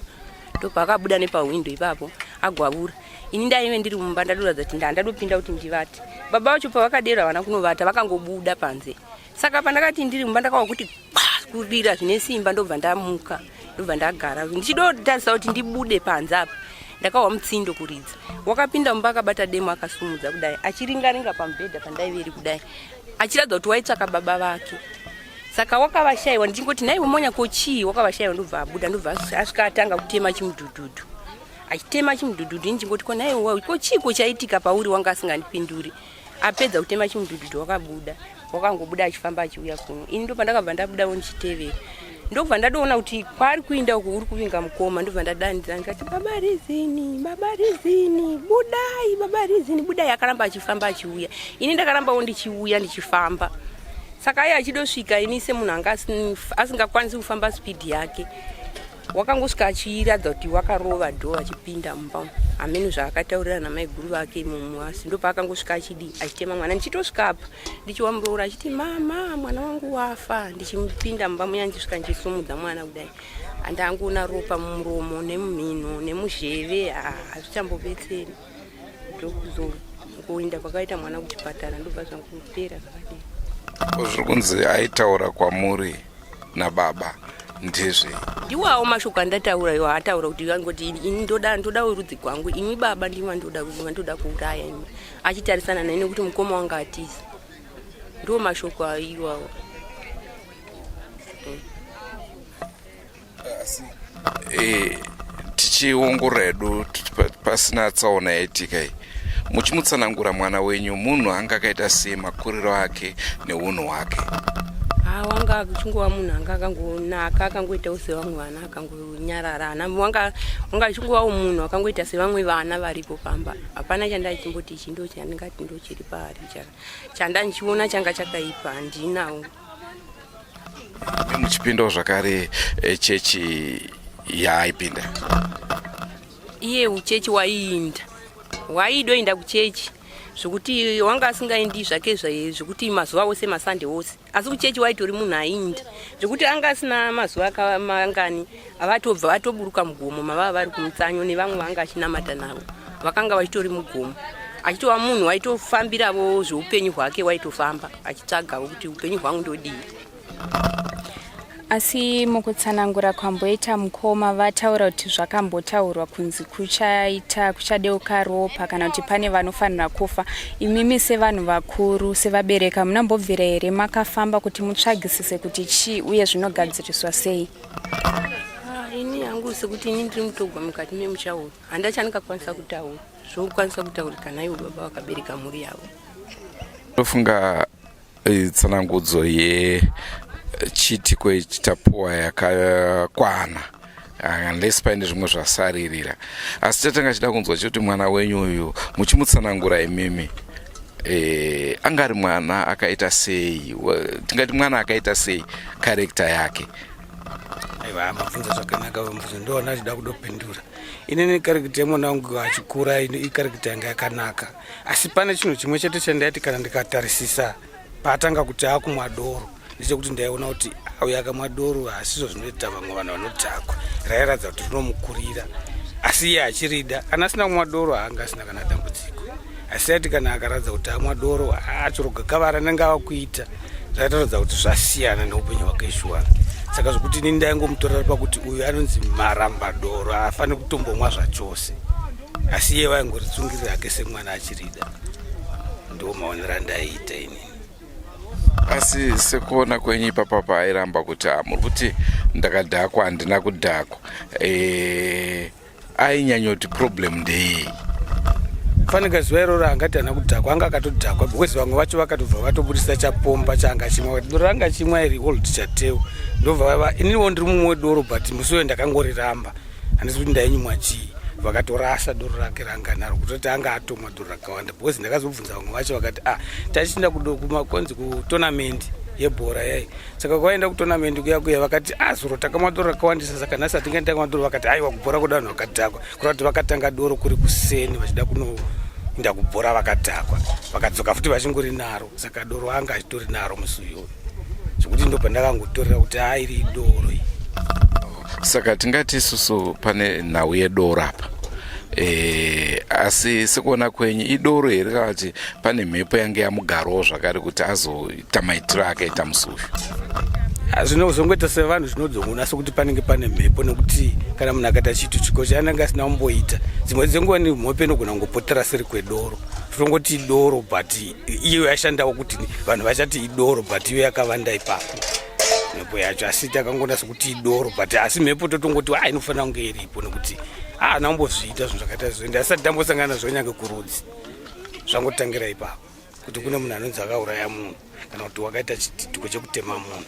[SPEAKER 6] ndopaakabuda nepahwindo ipapo agwavura ini ndaive ndiri mumba ndadoratidza kuti ndandadopinda kuti ndivate baba vacho pavakadero havana kunovata vakangobuda panze saka pandakati ndiri mumba ndakawa kuti kurira zvine simba ndobva ndamuka ndobva ndagara ndichidotarisa kuti ndibude panze apa ndakahwa mutsindo kuridza wakapinda mumba akabata demo akasumudza kudai achiringaringa pamubhedha pandaiveri kudai achiratidza kuti waitsvaka baba vake saka wakavashaiwa ndichingoti nhaiwe monya ko chii wakavashaiwa ndobva abuda ndobva asvika atanga kutema chimudhudhudhu achitema chimudhudhudhu ndichingoti ko nhaiwe ko chii ko chaitika pauri wanga asingandipinduri Apedza kutema chimudhudhudhu wakabuda, wakangobuda achifamba achiuya kuno. Ini ndopandakabva ndabudawo ndichitevera. Ndokubva ndadoona kuti kwaari kuinda uku uri kuvinga mukoma, ndobva ndadanidzira ndikati baba Rizini, baba Rizini, budai, baba Rizini, budai. Akaramba achifamba achiuya. Ini ndakarambawo ndichiuya ndichifamba. Saka iye achidosvika ini semunhu anga asingakwanisi kufamba speed yake. Wakangosvika achiratidza kuti wakarova dhoo achipinda mumba umu. Hameno zvaakataurira namaiguru vake imomo asi ndopaakangosvika achidii achitema mwana. Ndichitosvika apa ndichiwamuroora achiti mama mwana wangu wafa ndichimupinda mumba muya ndichisvika ndichisumudza mwana kudai. Andangoona ropa mumuromo nemumhino nemuzheve hazvichambobetseri. Ndokuzongoenda kwakaita mwana kuchipatara ndobva zvangopera zvakadii.
[SPEAKER 2] Zviri kunzi aitaura kwamuri nababa ndezvei
[SPEAKER 6] ndiwawo mashoko andataura iwo ataura kuti angoti ini ndoda ndoda werudzi gwangu imi baba ndimi vandoda vandoda kuuraya imi achitarisana neni nekuti mukoma wanga atiza ndiwo mashoko aiwawo
[SPEAKER 2] asi eh, tichiongorora hedu pasina tsaona yaitika iyi muchimutsanangura mwana wenyu munhu anga akaita sei makuriro ake neunhu hwake
[SPEAKER 6] ha wanga achingova munhu anga akangonaka akangoitawo sevamwe vana akangonyarara ana wanga wanga achingovawo munhu akangoita sevamwe vana varipo pamba hapana chandachimboti ichi ndo chandingati ndo chiri paari chandandichiona changa chakaipa handinawo
[SPEAKER 2] muchipindawo zvakare eh, chechi yaaipinda
[SPEAKER 6] iye uchechi waiinda waidoinda kuchechi zvekuti wanga asingaendi zvake zvekuti mazuva ose masande ose asi kuchechi waitori munhu aiinda zvekuti anga asina mazuva mangani avatobva vatoburuka mugomo mavava vari kumutsanyo nevamwe vanga achinamata navo vakanga vachitori mugomo achitova munhu waitofambiravo zveupenyu hwake waitofamba achitsvagavo kuti upenyu hwangu ndodii.
[SPEAKER 3] Asi mukutsanangura kwamboita mukoma vataura kuti zvakambotaurwa kunzi kuchaita kuchadeuka ropa kana kuti pane vanofanira kufa. Imimi sevanhu vakuru sevabereki hamunambobvira here makafamba kuti mutsvagisise kuti chii uye zvinogadziriswa sei?
[SPEAKER 6] Ah, ini hangu sekuti ini ndiri mutogwa mukati memusha uyu handachandingakwanisa kutaura zvokukwanisa kutaurika naivo baba vakabereka mhuri yavo.
[SPEAKER 2] Ndofunga eh, tsanangudzo yechiitiko ichi tapuwa yakakwana ah, unless paine zvimwe zvasaririra asi chatanga chida kunzwa chekuti mwana wenyu uyu muchimutsanangura imimi e, anga ari mwana akaita sei tingati mwana akaita sei karekta yake
[SPEAKER 7] aiwa mabvunza zvakanaka mubvunzo ndoona achida kudopindura inini karekta yemwana wangu achikura ikarekta yanga yakanaka asi pane chinhu chimwe chete chandaiti kana ndikatarisisa paatanga kuti akumwa doro ndechekuti ndaiona kuti uyo akamwa doro hasizvo zvinoita vamwe vanhu vanodhakwa rairatidza kuti rinomukurira asi iye achirida kana asina kumwa doro haanga asina kana dambudziko asi aiti kana akaratidza kuti amwa doro achoro gakava ranenge ava kuita zvaitoratidza kuti zvasiyana neupenyu hwake shuwa saka zvekuti ini ndaingomutorera pakuti uyu anonzi maramba doro haafaniri kutombomwa zvachose asi iye vaingoritsungirira hake semwana achirida ndiwo maonero andaiita inini
[SPEAKER 2] asi sekuona kwenyu ipapa paairamba kuti ah, muri kuti ndakadhakwa handina kudhakwa e, ainyanyoti problem ndeyei
[SPEAKER 7] fanika zuva iroro angati hana kudhakwa anga akatodhakwa because vamwe vacho vakatobva vatobudisa chapomba chaanga chimwa doro ranga chimwa iri old chateu ndobva iniwo ndiri mumwe wedoro but musi uyo ndakangoriramba handisi kuti ndainyimwa chii vakatorasa doro rake ranga naro kutoti anga atomwa doro rakawanda because ndakazobvunza vamwe vacho vakati ah tachiinda kumakonzi kutournament yebhora yai saka kwaenda kutournament kuya kuya vakati ah zuro takamwa doro rakawandisa saka nhasi hatingaenda takamwa doro vakati aiwa kubhora kuda vanhu vakadhakwa kureva kuti vakatanga doro kuri kuseni vachida kunoinda kubhora vakadhakwa vakadzoka futi vachingori naro saka doro anga achitori naro musi uyoyo zvekuti ndopandakangotorera kuti airi idoro iyi
[SPEAKER 2] saka tingati isusu pane nhau yedoro apa e, asi sekuona kwenyu idoro here kana kuti pane mhepo yange yamugarawo zvakare kuti azoita maitiro akaita musi uyu
[SPEAKER 7] ah, zvinozongoita sevanhu zvinodzongona sekuti panenge pane mhepo nekuti kana munhu akaita chiito chiko chaanenge asina kumboita dzimwe dzenguva ni mhepo inogona kungopotera seri kwedoro totongoti idoro but iyo yashandawo kuti vanhu vachati idoro but iyo yakavanda ipapo mhepo yacho asi takangoona sekuti idoro but asi mhepo totongoti a ah, inofanira kunge iripo nekuti haana ah, kumbozviita zvinhu zvakaita zvo ende asati tambosangana nazvo nyange kurudzi zvangotangira ipapo kuti kune munhu anonzi akauraya munhu kana kuti wakaita chitiko chekutema munhu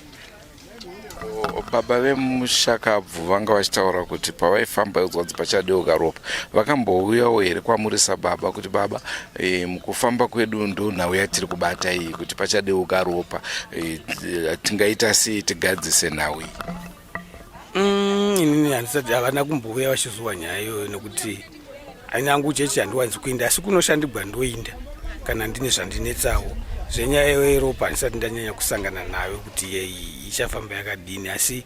[SPEAKER 2] Baba vemushakabvu vanga vachitaura kuti pavaifamba udzwa kuti pachadeuka ropa vakambouyawo here kwamuri sababa kuti baba e, mukufamba kwedu ndo nhau yatiri kubata iyi kuti pachadeuka ropa e, tingaita sei tigadzise nhau iyi
[SPEAKER 7] mm, inini handisati havana kumbouya vachizuwa nyaya iyoyo nekuti Anyangu chechi handiwanzi kuinda asi kunoshandigwa ndoinda kana ndine zvandinetsawo zvenyaya yeropa handisati ndanyanya kusangana nayo kuti ichafamba yakadini asi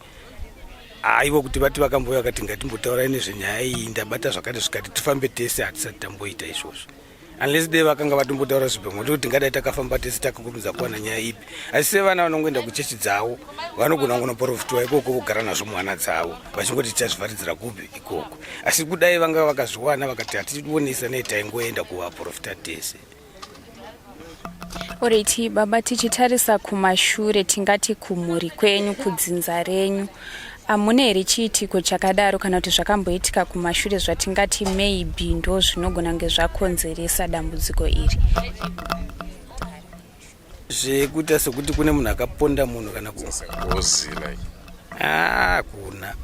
[SPEAKER 7] aivo kuti vati vakambouya vakati ngatimbotaurai nezvenyaya iyi ndabata zvakati zvikati tifambe tese hatisati tamboita izvozvo unless dei vakanga vatombotaura zvibhemo ndikuti tingadai takafamba tese takakurumidza kuwana nyaya ipi asi sevana vanongoenda kuchechi dzavo vanogona kunoprofitwa ikoko vogara nazvo muhana dzavo vachingoti tichazvivharidzira kupi ikoko asi kudai vanga vakazviwana vakati hationesa nei taingoenda kuvaprofita tese
[SPEAKER 3] Oreti baba, tichitarisa kumashure tingati kumhuri kwenyu, kudzinza renyu, hamuna here chiitiko chakadaro kana kuti zvakamboitika kumashure zvatingati maybe ndo zvinogona kunge zvakonzeresa dambudziko iri?
[SPEAKER 7] Zvekuita sekuti kune munhu akaponda munhu kana
[SPEAKER 2] ngozi like
[SPEAKER 7] ah, kuna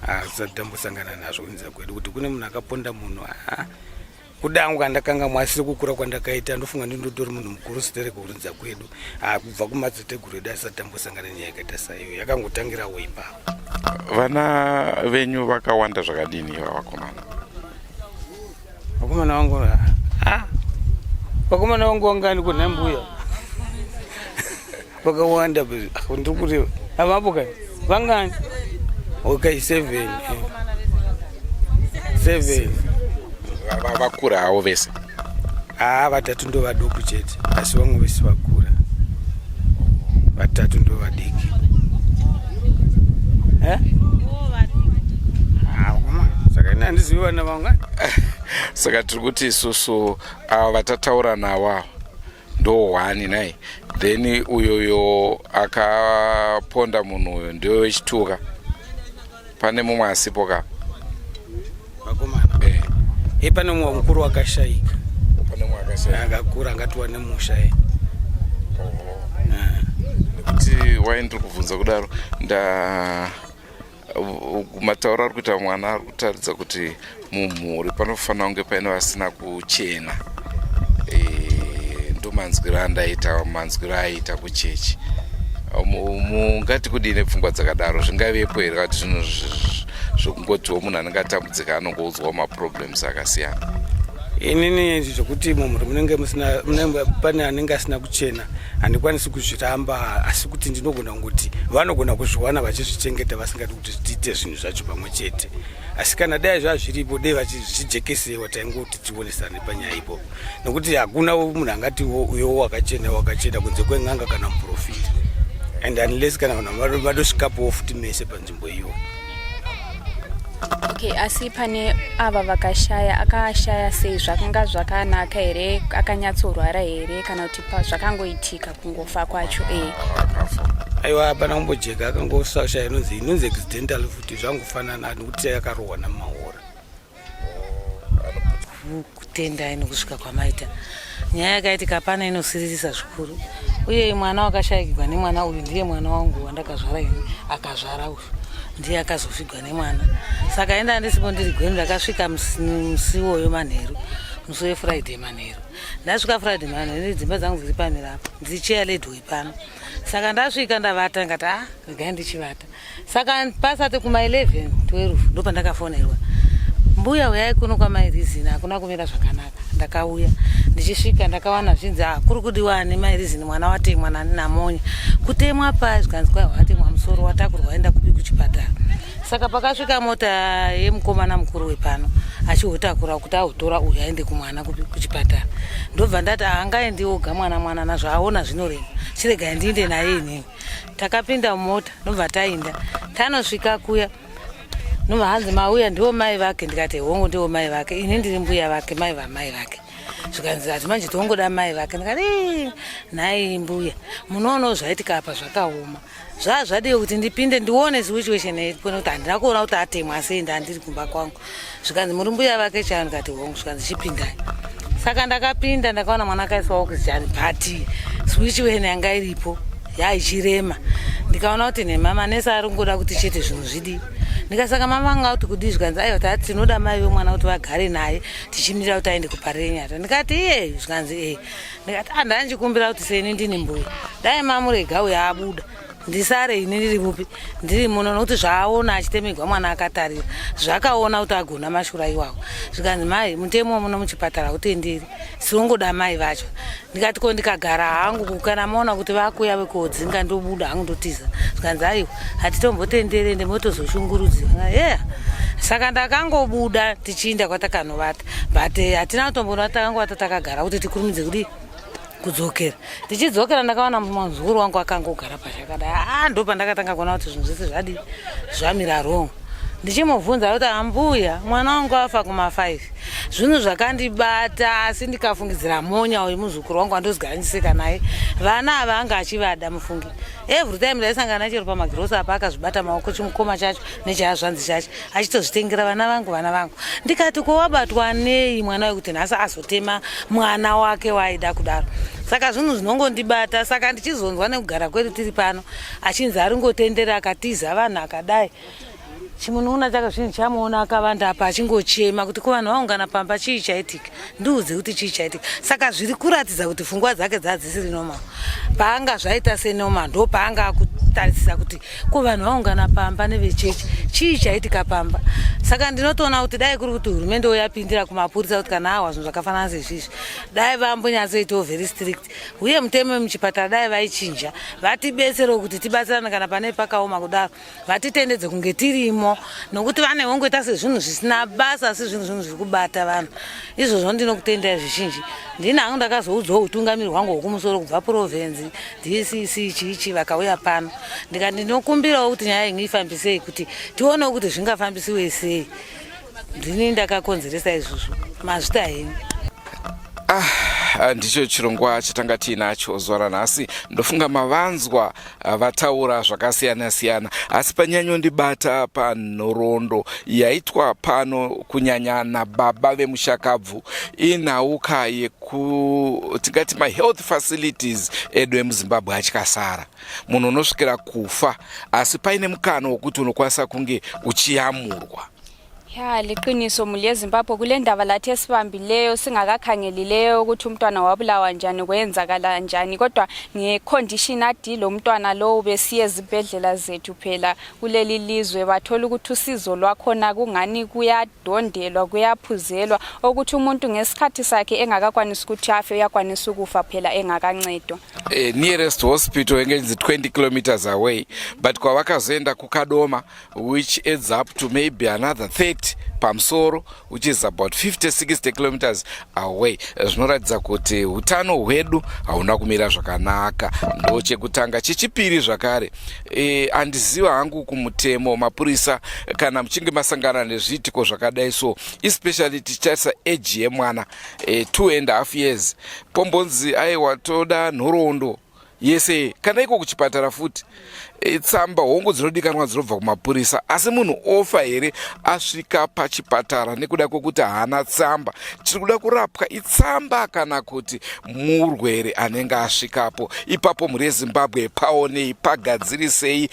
[SPEAKER 7] hatisati tambosangana nazvo kunza kwedu kuti kune munhu akaponda munhu ah. Kudangu kandakanga mwasiri kukura kwandakaita ndofunga ndindotori munhu mukuru sitere kurinza kwedu ah, kubva kumadziteteguru edu asati tambosangana nenyaya yakaita saiyo yakangotangirawo ipapo.
[SPEAKER 2] Vana venyu vakawanda zvakadini iva vakomana?
[SPEAKER 7] Vakomana vangu ah, vakomana vangu vangani kuna mbuya vakawanda ndiri kureva havapo kai vangani okay seven eh. seven
[SPEAKER 2] vakura havo vese
[SPEAKER 7] haa vatatu ndo vaduku chete asi vamwe vese vakura vatatu ndo vadiki Eh? Saka ini handizivi vana vangu.
[SPEAKER 2] Saka tiri kuti isusu ava vatataura navo ava ndo one nai then uyoyo akaponda munhu uyo ndiwe wechituka pane mumwe asipo ka
[SPEAKER 7] vakomana eh. e pane mumwe mukuru akashaika
[SPEAKER 2] pane mumwe akashaika
[SPEAKER 7] akakura angatiwa nemusha e
[SPEAKER 2] nekuti wai ndiri kubvunza kudaro nda matauro ari kuita mwana ari kutaridza kuti mumhuri panofanira kunge paine vasina kuchena e, ndomanzwiro andaita manzwiro aiita kuchechi mungati kudii nepfungwa dzakadaro zvingavepo here kati zvinhu zvekungotiwo munhu anenge atambudzika anongoudzwawo maproblems akasiyana
[SPEAKER 7] inini zvekuti mumhuri munenge musina pane anenge asina kuchena handikwanisi kuzviramba asi kuti ndinogona kungoti vanogona kuzviwana vachizvichengeta vasingadi kuti tiite zvinhu zvacho pamwe chete asi kana dai zvazviripo dai vachizvijekesewa taingoti tionesane panyaya ipopo nekuti hakuna munhu angati uyo wakachena wakachena kunze kwen'anga kana muprofita and unless kana vanhu vadosvikapowo futi mese panzvimbo iyoyo
[SPEAKER 3] okay asi pane ava vakashaya akashaya sei zvakanga zvakanaka here akanyatsorwara here kana kuti zvakangoitika kungofa kwacho e
[SPEAKER 7] aiwa hapana kumbojeka akangosashaya inonzi inonzi accidental futi zvangofanana nekuti akarohwa namahora
[SPEAKER 8] Kutendai nokusvika kwamaita. Nyaya yakaitika pano inosiririsa zvikuru uye mwana wakashaikigwa nemwana uyu ndiye mwana wangu wandakazvara ini akazvara uyu ndiye akazofigwa nemwana saka enda andisipo ndiri gwenu ndakasvika musi iwoyo manheru musi wefriday manheru ndasvika friday manheru dzimba dzangu dziri pamira apa ndiri chair lady wepano saka ndasvika ndavata ndikati ah regai ndichivata saka pasati kuma 11 12 ndopandakafonerwa mbuya uyai kuno kwamai rizini hakuna kumira zvakanaka ndakauya ndichisvika ndakawana zvinzi ah, kuri kudiwa ani mai rizini mwana watemwa nani namonya kutemwa pai zvikanzi kwai watemwa musoro watakurwa waenda kupi kuchipatara saka pakasvika mota yemukomana mukuru wepano achihotakura kuti ahotora uyu aende kumwana kupi kuchipatara ndobva ndati haangaendi oga mwana mwana nazvo aona zvinorema chiregai ndiinde naye inini takapinda mumota ndobva tainda tanosvika kuya ndobva hanzi mauya ndiwo mai vake ndikati hongu ndiwo mai vake ini ndiri mbuya vake mai vamai vake zvikanzi ati manje tongoda mai vake ndikati nhai mbuya munoonawo zvaitika apa zvakaoma zvaa zvadiwe kuti ndipinde ndione situation iripo nekuti handina kuona kuti atemwa sei ndandiri kumba kwangu zvikanzi muri mbuya vake chaiyo ndikati hongu zvikanzi chipindai saka ndakapinda ndakaona mwana akaiswa oxygen but switch wene yanga iripo yaichirema ndikaona kuti nhema manesi ari kungoda kuti chete zvinhu zvidii ndikasaka mama vanga kuti kudii zvikanzi aiwa tati tinoda mai vemwana kuti vagare naye tichimirira kuti aende kuparenyata ndikati iyeyu zvikanzi ee ndikati andanjikumbira kuti seni ndini mbuya dai mamurega uyo abuda ndisare ini ndiri mupi ndiri muno nokuti zvaaona achitemegwa mwana akatarira zvakaona kuti agona mashura iwawo zvikanzi mai mutemo muno muchipatara utenderi sinongoda mai vacho ndikati ko ndikagara hangu kana maona kuti vakuya vekodzinga ndobuda hangu ndotiza zvikanzi aiwa hatitombotenderi ende motozoshungurudzika yeah saka ndakangobuda tichiinda kwatakanovata but eh, hatina kutomboona takangovata takagara kuti tikurumidze kudii kudzokera ndichidzokera ndakawana muzukuru wangu akangogara pachakadai aa ah, ndo pandakatanga kuona kuti zvinhu zvese zvadii zvamira wrong ndichimubvunza kuti ambuya mwana wangu afa kuma5 zvinhu zvakandibata asi ndikafungidzira monya uyu muzukuru wangu andozigara ndiseka naye vana ava anga achivada mufungi every time ndaisangana chero pamagirosa apa akazvibata maoko chimukoma chacho nechehazvanzi chacho achitozvitengera vana vangu vana vangu ndikati ko wabatwa nei mwana wekuti nhasi azotema mwana wake waaida kudaro saka zvinhu zvinongondibata saka ndichizonzwa nekugara kwedu tiri pano achinzi ari ngotendera akatiza vanhu akadai chimunun'una chake zvinhu chamuona akavanda apa achingochema kuti ko vanhu vaungana pamba chii chaitika ndiudze kuti chii chaitika saka zviri kuratidza kuti pfungwa dzake dzadzisiri normal paanga zvaita senormal ndo paanga akutarisisa kuti ko vanhu vaungana pamba nevechechi Chii chaitika pamba? Saka ndinotoona kuti dai kuri kuti hurumende yapindira kumapurisa kuti kana awa zvinhu zvakafanana sezvizvi, dai vambonyatsoitawo very strict, uye mutemo wemuchipatara dai vaichinja, vatibetserewo kuti tibatsirane kana pane pakaoma kudaro, vatitendedze kunge tirimo, nokuti vane vongoita sezvinhu zvisina basa, asi zvinhu zvinhu zviri kubata vanhu. Izvozvo ndinokutendai zvizhinji. Ndini hangu ndakazoudzwawo utungamiri hwangu hwekumusoro kubva purovhenzi, DCC, chichi vakauya pano, ndikati ndinokumbirawo kuti nyaya yenyu ifambisei kuti tionewo kuti zvingafambisiwe sei. Ndini ndakakonzeresa izvozvo. Mazvita henyu.
[SPEAKER 2] Ah, ndicho chirongwa chatanga tiinacho zuva ranhasi. Ndofunga mavanzwa vataura zvakasiyana siyana, asi panyanyondibata panhoroondo yaitwa pano kunyanya nababa vemushakabvu inhauka yeku tingati mahealth facilities edu emuZimbabwe atyasara. Munhu unosvikira kufa asi paine mukana wokuti unokwanisa kunge uchiyamurwa.
[SPEAKER 3] Ya, liqiniso muli yeZimbabwe, kule ndaba lathi esibambileyo singakakhangelileyo ukuthi umntwana wabulawa njani, kwenzakala njani, kodwa ngecondition adi lo mntwana lowu besiye ezibhedlela zethu phela kuleli lizwe, bathola ukuthi usizo lwakhona kungani kuyadondelwa, kuyaphuzelwa, okuthi umuntu ngesikhathi sakhe engakakwanisi ukuthi afe uyakwanisa ukufa phela engakancedwa.
[SPEAKER 2] Nearest hospital inge inzi 20 kilometers away, but kwavakazoenda kuKadoma, which adds up to maybe another 30 pamusoro, which is about 50 60 kilometers away. Zvinoratidza kuti utano hwedu hauna kumira zvakanaka. Ndo chekutanga. Chechipiri zvakare, handiziva hangu kumutemo, mapurisa, kana muchinge masangana nezviitiko zvakadai so, especially tichitarisa age yemwana, 2.5 years, pombonzi aiwa, toda nhoroondo yese, kana iko kuchipatara futi, tsamba hongu dzinodikanwa dzinobva kumapurisa, asi munhu ofa here asvika pachipatara nekuda kwekuti haana tsamba? Tiri kuda kurapwa itsamba kana kuti murwere anenge asvikapo ipapo? Mhuri yeZimbabwe, paonei, pagadzirisei.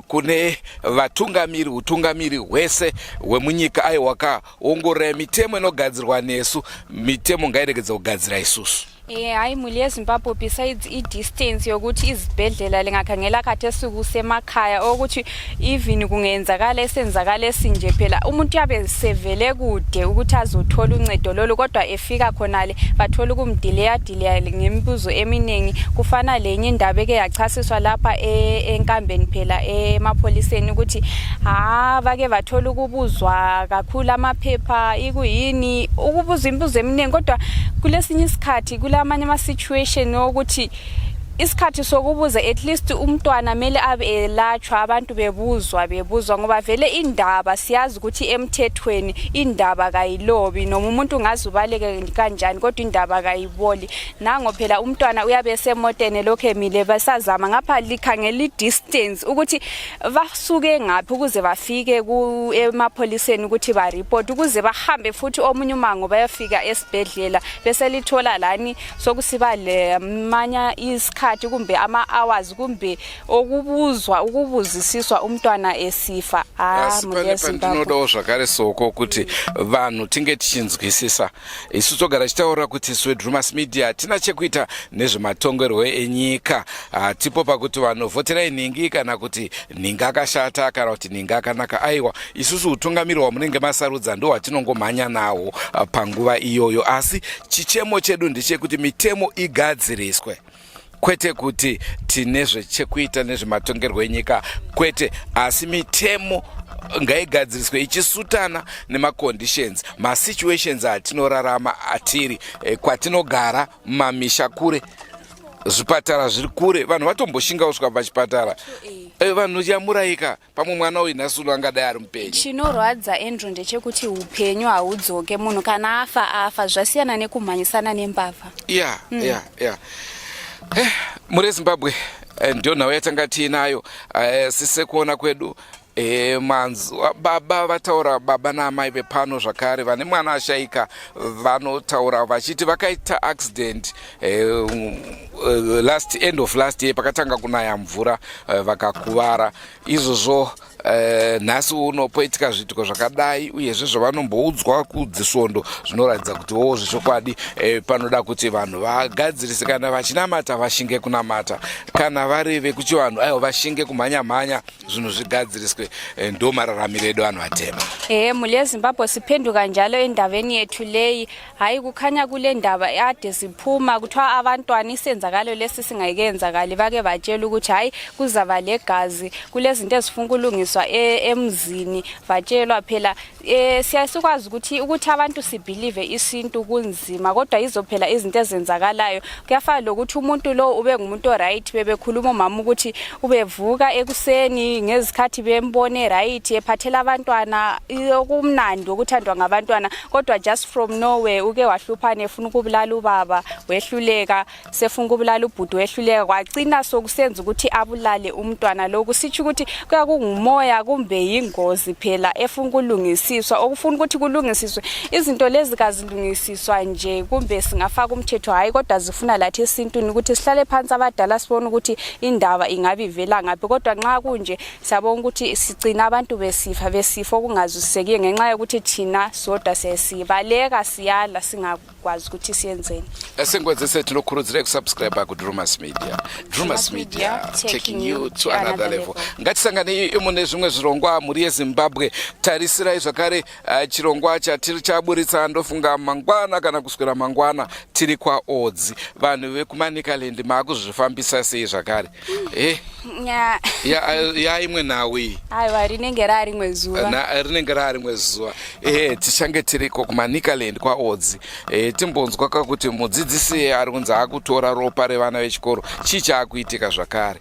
[SPEAKER 2] Kune vatungamiri, utungamiri hwese hwemunyika, aiwa kaongororai mitemo inogadzirwa nesu. Mitemo ngairegedza kugadzira isusu.
[SPEAKER 3] Hayi, muli yeZimbabwe, besides i-distance yokuthi izibhedlela lingakhangela khathesi kusemakhaya, okuthi even kungenzakala esenzakala esinje phela umuntu uyabe sevele kude ukuthi azothola uncedo lolu, kodwa efika khonale bathola ukumdileya dileya ngemibuzo eminingi. Kufana lenye indaba eke yachasiswa lapha enkambeni phela emapholiseni ukuthi ha, bake bathola ukubuzwa kakhulu amaphepha, ikuyini, ukubuzwa imibuzo eminingi, kodwa kulesinye isikhathi kulamanye ama-situation wokuthi isikhathi sokubuza, at least umntwana mele abe elatshwa, abantu bebuzwa bebuzwa, ngoba vele indaba siyazi ukuthi emthethweni indaba kayilobi, noma umuntu ungaze ubaleke kanjani, kodwa indaba kayiboli. Nango phela umntwana uyabe esemoteni lokhu emile, basazama ngapha, likhangela i-distance ukuthi basuke ngaphi ukuze bafike emapholiseni ukuthi bareport, ukuze bahambe futhi omunye umango bayafika esibhedlela, bese lithola lani sokusiba lemanya isikhathi kumbe ama-hours kumbe okubuzwa, ukubuzisiswa umntwana esifa.
[SPEAKER 2] Ah, asi pane pandinodawo zvakare soko kuti vanhu tinge tichinzwisisa. Isu togara tichitaura kuti Swedrumas Media hatina chekuita nezvematongerwo enyika. Hatipo pakuti vanhu vhoterai nhingi, kana kuti nhingi akashata, kana kuti nhingi akanaka. Aiwa, isusu utungamiri hwamunenge masarudza ndo hwatinongomhanya nahwo panguva iyoyo, asi chichemo chedu ndechekuti mitemo igadziriswe, kwete kuti tine zvechekuita nezvematongerwo enyika, kwete, asi mitemo ngaigadziriswe ichisutana nemaconditions, masituations atinorarama atiri, kwatinogara mumamisha kure, zvipatara zviri kure, vanhu vatomboshinga kusvika pachipatara. Vanhu yamuraika pamwe mwana uyu nhasi uno angadai ari mupenyu.
[SPEAKER 3] Chinorwadza, Andrew, ndechekuti upenyu haudzoke. Munhu kana afa, afa. Zvasiyana nekumhanyisana nembavha.
[SPEAKER 2] Ya. Mhuri yeZimbabwe, ndiyo nhau yatanga tiinayo. Sisekuona kwedu, manzwa baba vataura, baba naamai vepano zvakare vane mwana ashaika, vanotaura vachiti vakaita accident last end of last year pakatanga kunaya mvura, vakakuvara izvozvo. Eh, nhasi uno poitika zviitiko zvakadai uyezve zvavanomboudzwa kudzisvondo zvinoratidza kuti wo zvechokwadi eh, panoda kuti vanhu vagadzirise kana vachinamata vashinge kunamata kana vari vekuchivanhu aiwa vashinge kumhanya mhanya zvinhu zvigadziriswe eh, ndo mararamiro edu vanhu vatema.
[SPEAKER 3] Ehe, mhuri yeZimbabwe siphenduka njalo endabeni yethu leyi. Hayi kukhanya kule ndaba ade ziphuma kuthiwa abantwana isenzakalo lesi singayikenzakali bake batshela ukuthi hayi kuzaba legazi kulezinto ezifuna ukulungiswa e, emzini batshelwa phela e, siyaye sikwazi ukuthi ukuthi abantu sibhilive isintu kunzima kodwa yizo phela izinto ezenzakalayo kuyafana lokuthi umuntu lo ube ngumuntu oright bebekhuluma umama ukuthi ubevuka ekuseni ngezikhathi bembone right ephathela abantwana okumnandi okuthandwa ngabantwana kodwa just from nowhere uke wahluphana efuna ukubulala ubaba wehluleka sefuna ukubulala ubhuti wehluleka kwacina sokusenza ukuthi abulale umntwana lo kusitsho ukuthi kuya kungumoya kumbe yingozi phela efuna ukulungisiswa okufuna ukuthi kulungisiswe izinto lezi kazilungisiswa nje kumbe singafaka umthetho hhayi kodwa zifuna lathi esintwini ukuthi sihlale phansi abadala sibone ukuthi indaba ingabe ivela ngaphi kodwa nxa kunje siyabona ukuthi sigcina abantu besifa besifa okungazwisisekiyo ngenxa yokuthi thina sodwa sesibaleka siyala singakwazi ukuthi siyenzeni.
[SPEAKER 2] Sengwenze sethu lokurudzira kusubscribe kuDrumas Media. Drumas Media taking you to another level. Ngatisanganei mune zvimwe zvirongwa mhuri yeZimbabwe. Tarisirai zvakare eh, chirongwa chatiri chaburitsa ndofunga mangwana kana kuswera mangwana tiri kwaOdzi. Vanhu vekuManicaland maakuzvifambisa sei zvakare? Eh.
[SPEAKER 3] Ya.
[SPEAKER 2] Ya imwe nhau iyi.
[SPEAKER 3] Aiwa rinenge rarimwe zuva.
[SPEAKER 2] Na rinenge rarimwe zuva. Eh tichange tiriko kuManicaland kwaOdzi. Eh timbonzwa kakuti mudzidzisi ari kunzi akutora ropa revana vechikoro chii chaakuitika zvakare.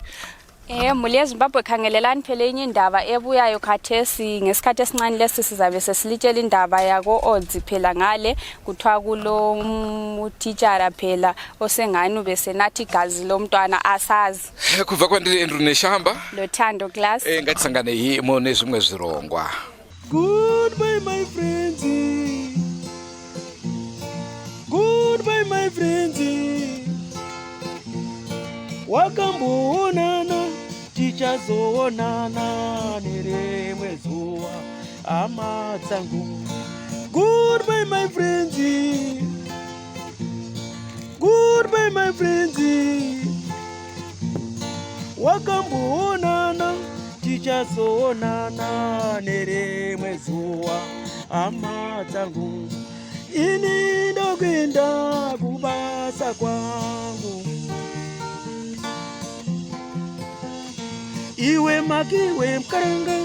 [SPEAKER 3] Eh mhuri yeZimbabwe khangelelani phela enye indaba ebuyayo khathesi ngesikhathi esincane lesi sizabe sesilitshela indaba yako Odzi phela ngale kuthiwa kulo titshara phela osengani ubesenathi igazi lomntwana asazi.
[SPEAKER 2] Kubva kwandiri Andrew Neshamba
[SPEAKER 3] Lothando Class.
[SPEAKER 2] Eh ngatisanganei mune zvimwe zvirongwa.
[SPEAKER 9] Goodbye my friends. Goodbye my friends. Wakamboonana tichazoonana nerimwe zuva hama dzangu. Goodbye my friends. Goodbye my friends. Wakamboonana tichazoonana nerimwe zuva hama dzangu. Ini ndokuenda kubasa kwangu. Iwe makiwe mkaranga.